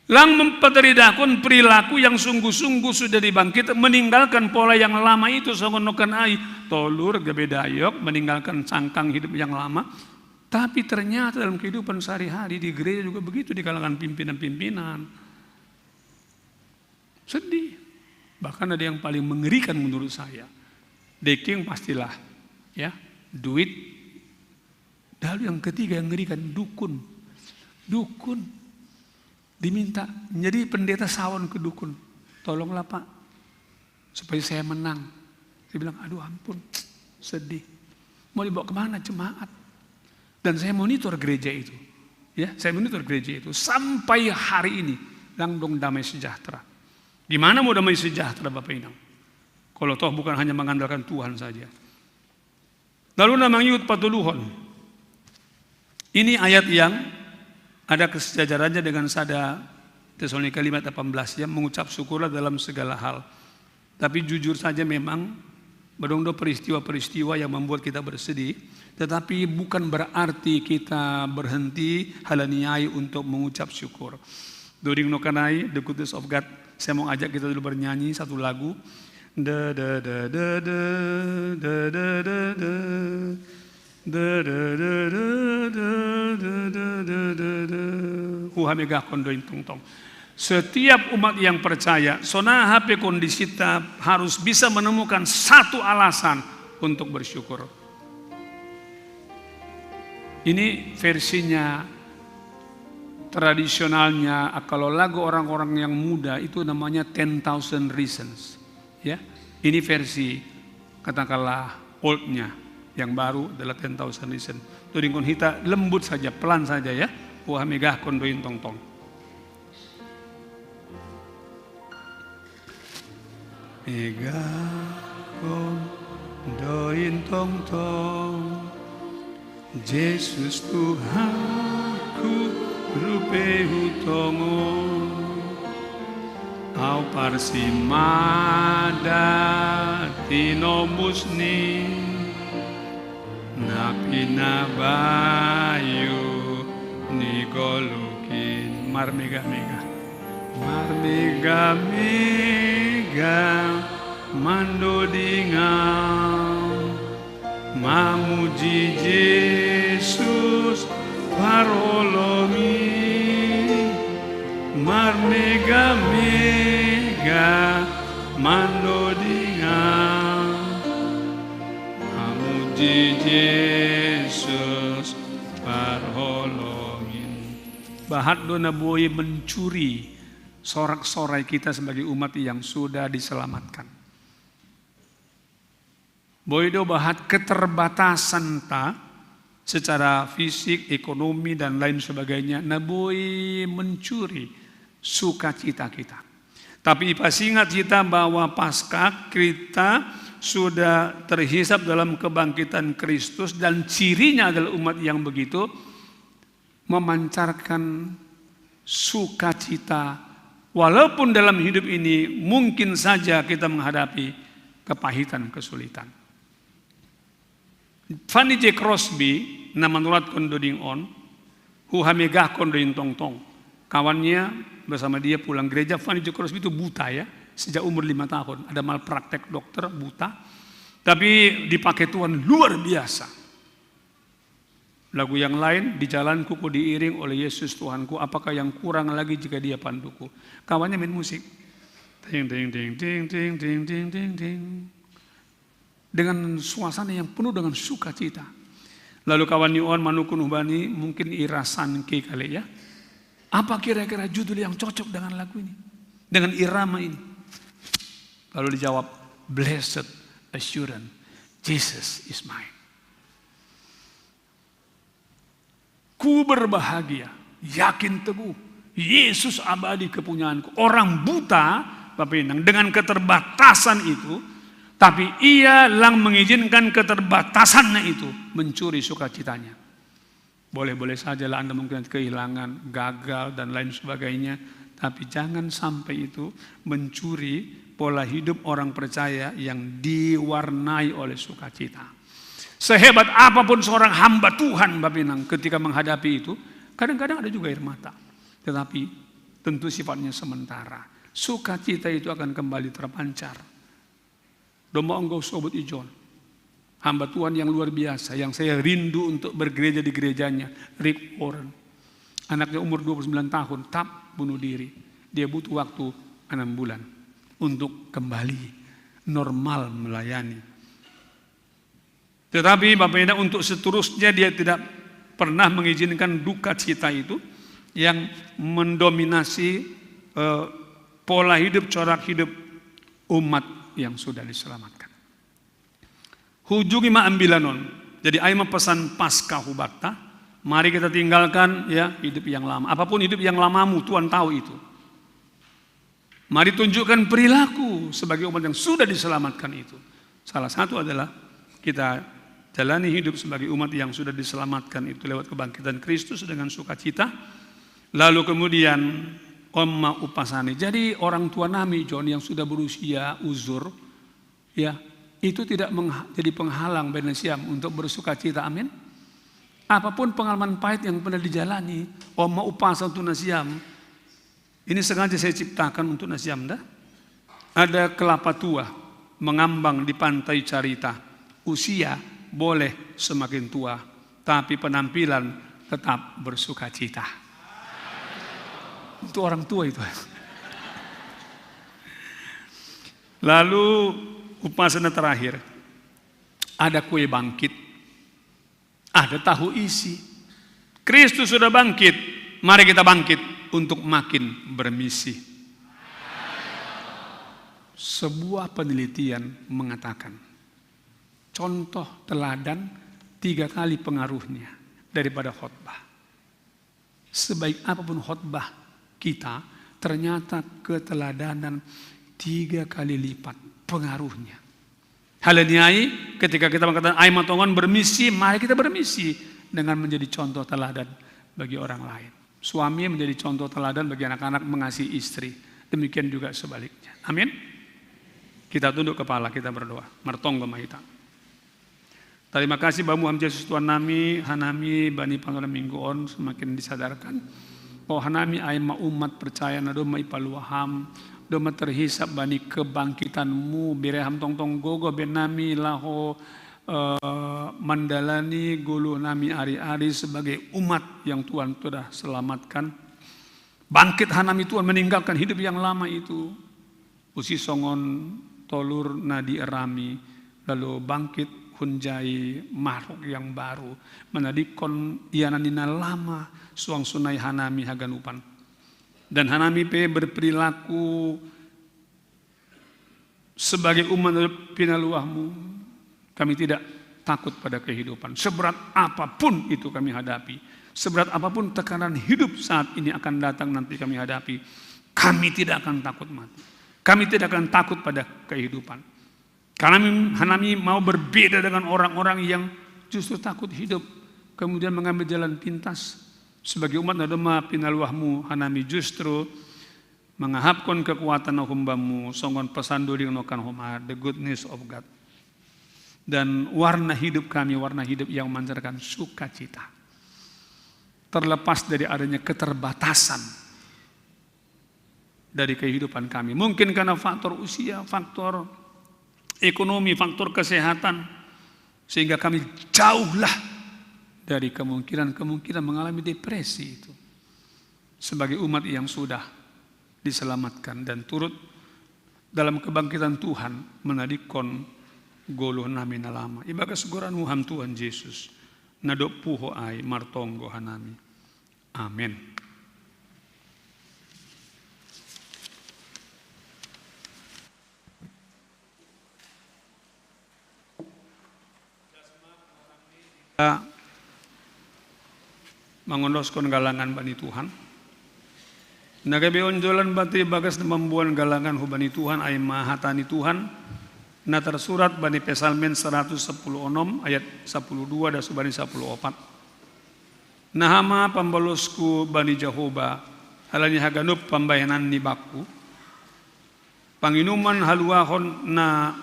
Lang mempateri dakun perilaku yang sungguh-sungguh sudah dibangkit, meninggalkan pola yang lama itu, songon nokan ai, tolur, gabe dayok, meninggalkan cangkang hidup yang lama. Tapi ternyata dalam kehidupan sehari-hari di gereja juga begitu, di kalangan pimpinan-pimpinan. Sedih. Bahkan ada yang paling mengerikan menurut saya. Deking pastilah, ya, duit. Lalu yang ketiga yang ngerikan, dukun. Dukun diminta, jadi pendeta sawon ke dukun. "Tolonglah, Pak, supaya saya menang." Dia bilang, "Aduh ampun, sedih. Mau dibawa kemana jemaat?" Dan saya monitor gereja itu. Ya, saya monitor gereja itu. Sampai hari ini, langdong damai sejahtera. Gimana mau damai sejahtera, Bapak Inang? Kalau toh bukan hanya mengandalkan Tuhan saja. Lalu namang yut patuluhon. Ini ayat yang ada kesejajarannya dengan sada Tesalonika lima delapan belas, ya, mengucap syukurlah dalam segala hal. Tapi jujur saja memang, bedong do peristiwa-peristiwa yang membuat kita bersedih, tetapi bukan berarti kita berhenti halaniai untuk mengucap syukur. During no kanai, The Goodness of God, saya mau ajak kita dulu bernyanyi satu lagu. Da, da, da, da, da, da, da, da, da. Da, da, da, da, da, da, da, da, da, da. Huhame gahkon do intong tong. Setiap umat yang percaya, sona hape kondisi ta harus bisa menemukan satu alasan untuk bersyukur. Ini versinya tradisionalnya, kalau lagu orang-orang yang muda itu namanya Ten Thousand Reasons. Ya, ini versi katakanlah oldnya, yang baru adalah Ten Thousand Reasons. Tuh dingkon hita lembut saja, pelan saja ya. Wah megah kondoin tong tong. Megah kondoin tong tong. Jesus Tuhanku, rupe hutongo, au parsimada tinombusni, napina bayu ni golukin. Marmega-mega, marmega-mega mandodingau. Mamuji Jesus parolongi, marmega-mega mandodinga. Mamuji Jesus parolongi. Bahat do na boi mencuri sorak-sorai kita sebagai umat yang sudah diselamatkan. Boi do bahat keterbatasan ta secara fisik, ekonomi, dan lain sebagainya, na boi mencuri sukacita kita. Tapi ipasingat kita bahwa Paskah kita sudah terhisap dalam kebangkitan Kristus, dan cirinya adalah umat yang begitu memancarkan sukacita, walaupun dalam hidup ini mungkin saja kita menghadapi kepahitan, kesulitan. Fanny J. Crosby na manurat kon doding on, huhamegah kon doding tongtong. Kawannya bersama dia pulang gereja. Fanny J. Crosby itu buta, ya, sejak umur lima tahun. Ada malpraktek dokter, buta. Tapi dipakai Tuhan luar biasa. Lagu yang lain, "Di jalanku ku diiring oleh Yesus Tuhanku, apakah yang kurang lagi jika Dia panduku?" Kawannya main musik. Ting, ting, ting, ting, ting, ting, ting, ting, ting. Dengan suasana yang penuh dengan sukacita. Lalu kawan ni on manukun hubani, mungkin irasan ke kali, ya. Apa kira-kira judul yang cocok dengan lagu ini? Dengan irama ini? Lalu dijawab, "Blessed Assurance, Jesus is mine." Ku berbahagia, yakin teguh, Yesus abadi kepunyaanku. Orang buta, Bapak Inang, dengan keterbatasan itu, tapi ia lang mengizinkan keterbatasannya itu mencuri sukacitanya. Boleh-boleh sajalah Anda mungkin kehilangan, gagal, dan lain sebagainya, tapi jangan sampai itu mencuri pola hidup orang percaya yang diwarnai oleh sukacita. Sehebat apapun seorang hamba Tuhan, Bapak Inang, ketika menghadapi itu, kadang-kadang ada juga air mata. Tetapi tentu sifatnya sementara. Sukacita itu akan kembali terpancar. Domba onggau sobut ijon. Hamba Tuhan yang luar biasa, yang saya rindu untuk bergereja di gerejanya, Rick Warren. Anaknya umur dua puluh sembilan tahun, tap bunuh diri. Dia butuh waktu enam bulan untuk kembali normal melayani. Tetapi Bapak Inang, untuk seterusnya dia tidak pernah mengizinkan duka cita itu yang mendominasi, eh, pola hidup, corak hidup umat yang sudah diselamatkan. Hujungi ma ambilanon. Jadi ai ma pesan Paskah hubakta. Mari kita tinggalkan, ya, hidup yang lama. Apapun hidup yang lamamu, Tuhan tahu itu. Mari tunjukkan perilaku sebagai umat yang sudah diselamatkan itu. Salah satu adalah kita jalani hidup sebagai umat yang sudah diselamatkan itu lewat kebangkitan Kristus dengan sukacita. Lalu kemudian, "On ma upasani." Jadi orang tua nami, John, yang sudah berusia uzur, ya, itu tidak mengha-, jadi penghalang baen nasiam untuk bersukacita. Amin. Apapun pengalaman pahit yang pernah dijalani, "On ma upasa untuk nasiam." Ini sengaja saya ciptakan untuk nasiam dah. Ada kelapa tua mengambang di pantai carita. Usia boleh semakin tua, tapi penampilan tetap bersukacita. Untuk orang tua itu. Lalu, upasana terakhir. Ada kue bangkit. Ada tahu isi. Kristus sudah bangkit. Mari kita bangkit untuk makin bermisi. Sebuah penelitian mengatakan, contoh teladan tiga kali pengaruhnya daripada khotbah. Sebaik apapun khotbah kita, ternyata keteladanan tiga kali lipat pengaruhnya. Hal ini ai, ketika kita mengatakan, "Ai ma tong on bermisi," mari kita bermisi dengan menjadi contoh teladan bagi orang lain. Suami menjadi contoh teladan bagi anak-anak mengasihi istri. Demikian juga sebaliknya. Amin. Kita tunduk kepala, kita berdoa. Martonggo ma hita. Tarima kasih bamu ham Jesus Tuhan nami, hanami bani panoran minggu on semakin disadarkan. Oh, hanami ai ma umat percaya na domma ipaluah ham, domma terhisap bani kebangkitanmu, bere ham tongtong gogoh baen nami laho, eh, mandalani goluh nami ari-ari sebagai umat yang Tuhan sudah selamatkan. Bangkit hanami Tuhan meninggalkan hidup yang lama itu. Usi songon tolur na dierami, lalu bangkit hunjai makhluk yang baru, menadikkon ianan ni na lama suang sonai hanami haganupan. Dan hanami pe berperilaku sebagai umat pinaluahmu, Kami tidak takut pada kehidupan. Seberat apapun itu kami hadapi, seberat apapun tekanan hidup saat ini akan datang nanti kami hadapi, kami tidak akan takut mati. Kami tidak akan takut pada kehidupan. Karena hanami mau berbeda dengan orang-orang yang justru takut hidup, kemudian mengambil jalan pintas. Sebagai umat na domma pinaluahmu, hanami justru mangahapkon kekuatan na humbamu, songon pasandoding nokan homa, the good news of God. Dan warna hidup kami, warna hidup yang memancarkan sukacita. Terlepas dari adanya keterbatasan dari kehidupan kami. Mungkin karena faktor usia, faktor ekonomi, faktor kesehatan, sehingga kami jauhlah dari kemungkinan-kemungkinan mengalami depresi itu. Sebagai umat yang sudah diselamatkan dan turut dalam kebangkitan Tuhan, menadikkon goluh nami na lama. Ibagas goran Tuhan Yesus, na dob puho ai martonggo hanami. Amen. Mangondoskon galangan bani Tuhan. Na gabe onjolan banta ibagas na mamboan galangan hubani Tuhan, ai ma hata ni Tuhan, na tarsurat bani Psalmen saratus sapuluh onom ayat sapuluh dua das hubani sapuluh opat. Naha ma pambalosku bani Jahowa, halani haganup pambahenanni bakku. Panginuman haluahon na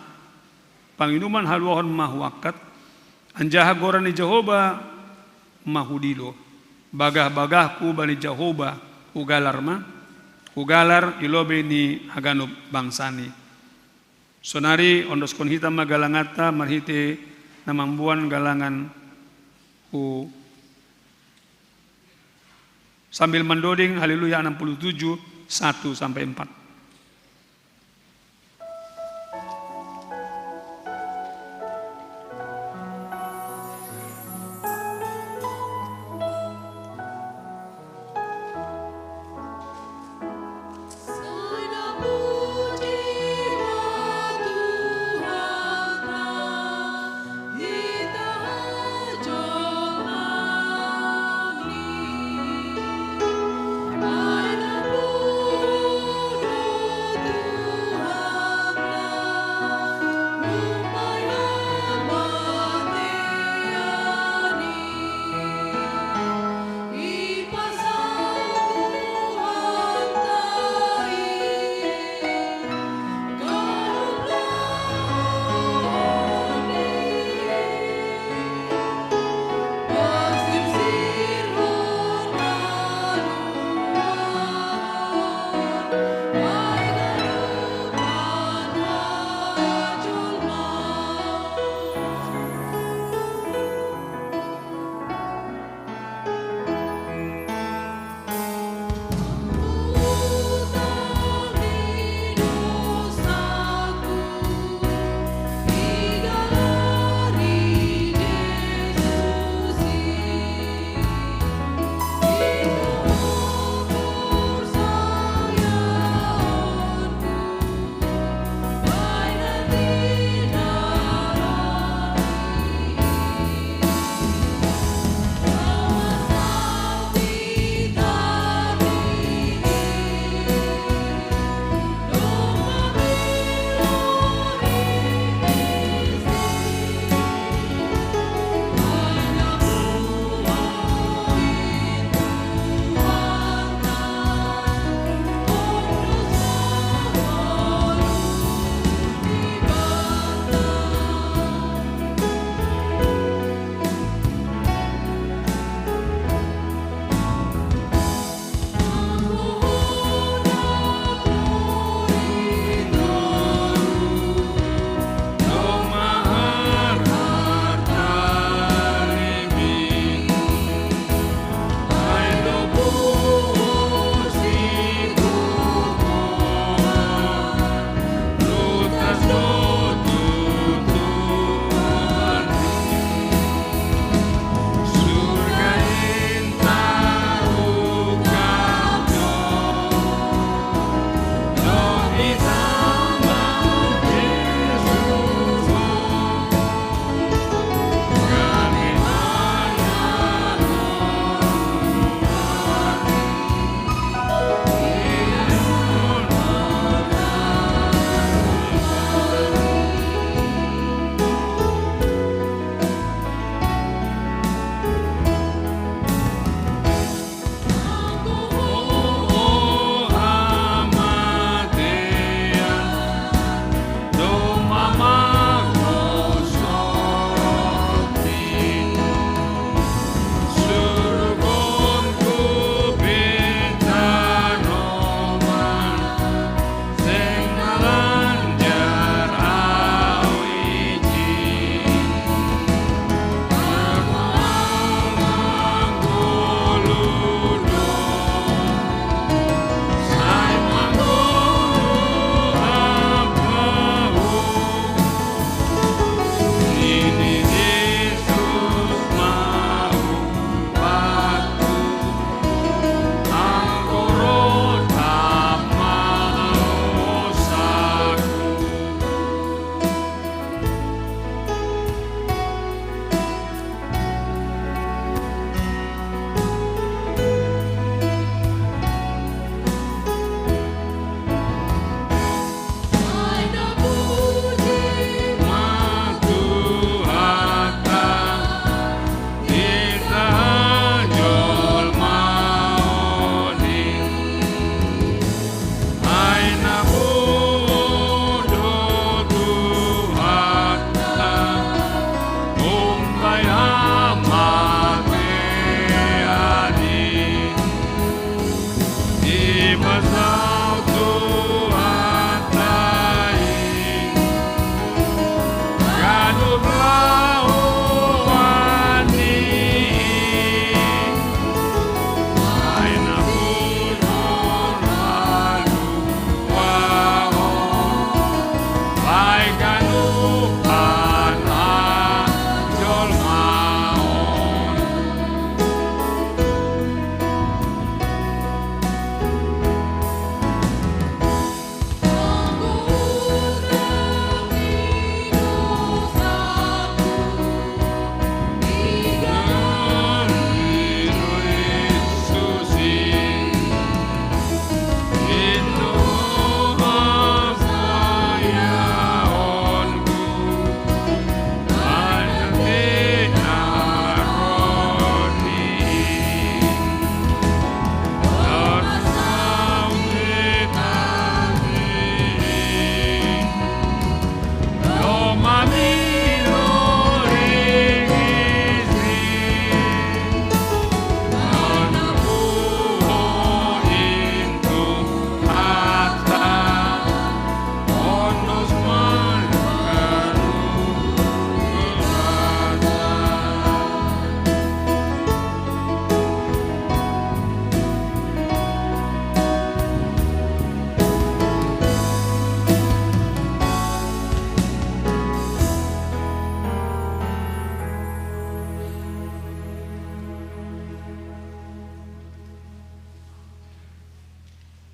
panginuman haluahon ma huangkat, anjaha goran ni Jahowa ma hudilo. Bagah-bagahku bani Jahowa hugalar ma, hugalar i lobei ni haganup bangsani. Sonari ondoskon hita ma galanganta marhite na mamboan galangan hu sambil mandoding Haleluya enam puluh tujuh, satu sampai empat.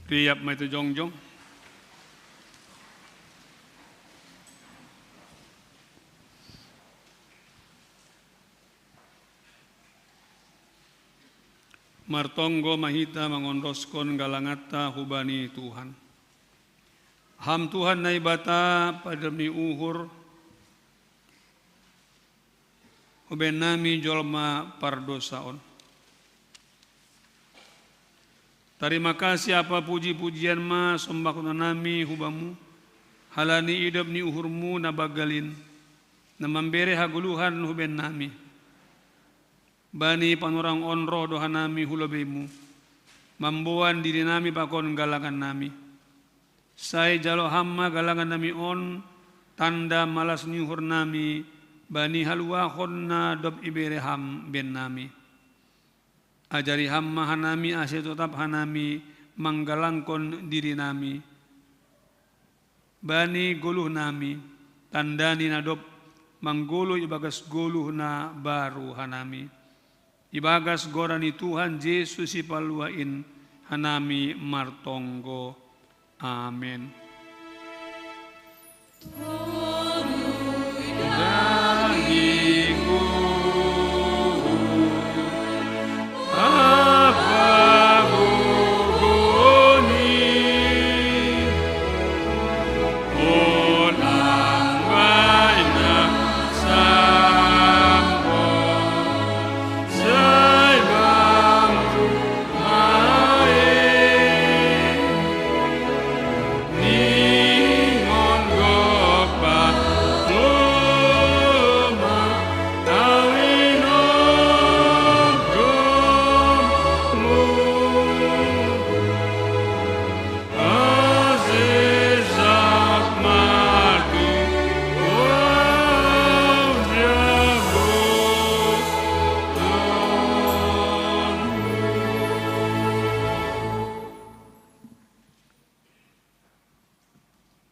Riap mai tu jongjong. Martonggo ma hita mangondoskon galanganta hubani Tuhan. Ham Tuhan Naibata, padem ni uhur, huben nami jolma pardosa on. Tarima kasih apa puji-pujian ma sombahon nami hubamu, halani idop ni uhurmu na banggalin, na mambere hagoluhan huben nami. Bani panorang on roh do hanami hu lobeimu, mamboan diri nami pakon galangan nami. Sai jalo ham ma galangan nami on, tanda malas ni uhur nami, bani haluahon na dob ibere ham ben nami. Ajari ham ma hanami ase totap hanami manggalangkon diri nami bani goluh nami, tanda ni na dob manggoluh ibagas goluh na baru hanami. Ibagas goran ni Tuhan Jesus Sipalua in hanami martonggo. Amen.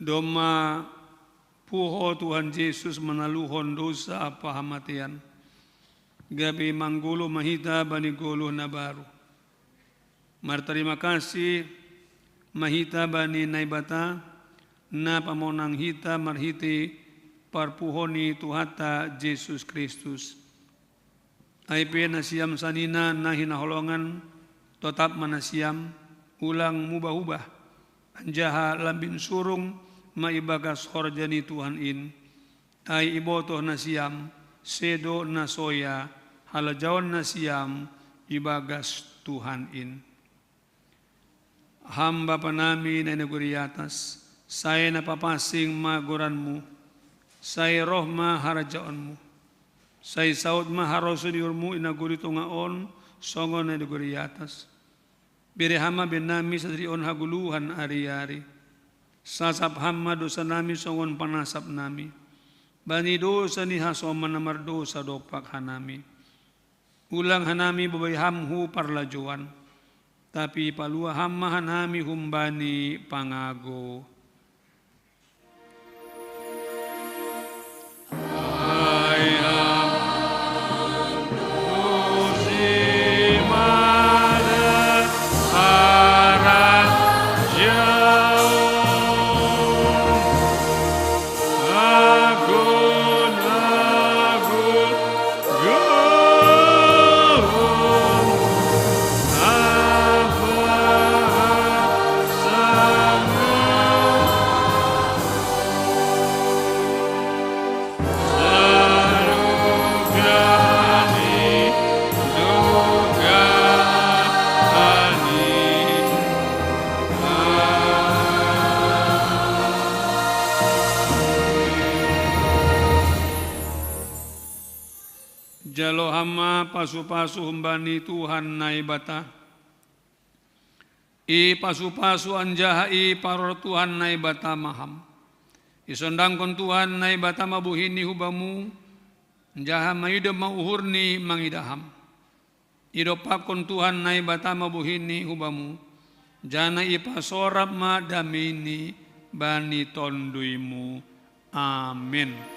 Domma puho Tuhan Jesus manaluhon dosa ampa hamatean, gabe manggoluh ma hita bani goluh na baru. Martarima kasih ma hita bani Naibata, na pamonang hita marhitei parpuho ni Tuhanta Jesus Kristus. Ai pe nasiam sanina na hinaholongan, totap ma nasiam, ulang mubah-ubah, anjaha lambin surung ma ibagas horja ni Tuhan in. Ai ibotoh nasiam, sedo na soya halajaon nasiam ibagas Tuhan in. Ham Bapa nami na i nagori atas, sai na papansing ma goranmu, sai roh ma harajaonmu, sai saut ma harosuh ni uhurmu i nagori tonga on, songon na i nagori atas. Bere ham ma ben nami sadari on hagoluhan ari-ari. Sasap ham ma dosa nami songon panasap nami bani dosa ni hasoman na mardosa dompak hanami. Ulang hanami bobai ham hu parlajoan, tapi palua ham ma hanami humbani pangago. Jalo ham ma pasu-pasu humbani Tuhan Naibata. Ipasu-pasu anjaha iparor Tuhan Naibata ma ham. Isondangkon Tuhan Naibata ma bohini hubamu, anjaha maidop ma uhurni mangidah ham. Idompakkon Tuhan Naibata ma bohini hubamu, janah ipasorap ma dameini bani tonduimu. Amen.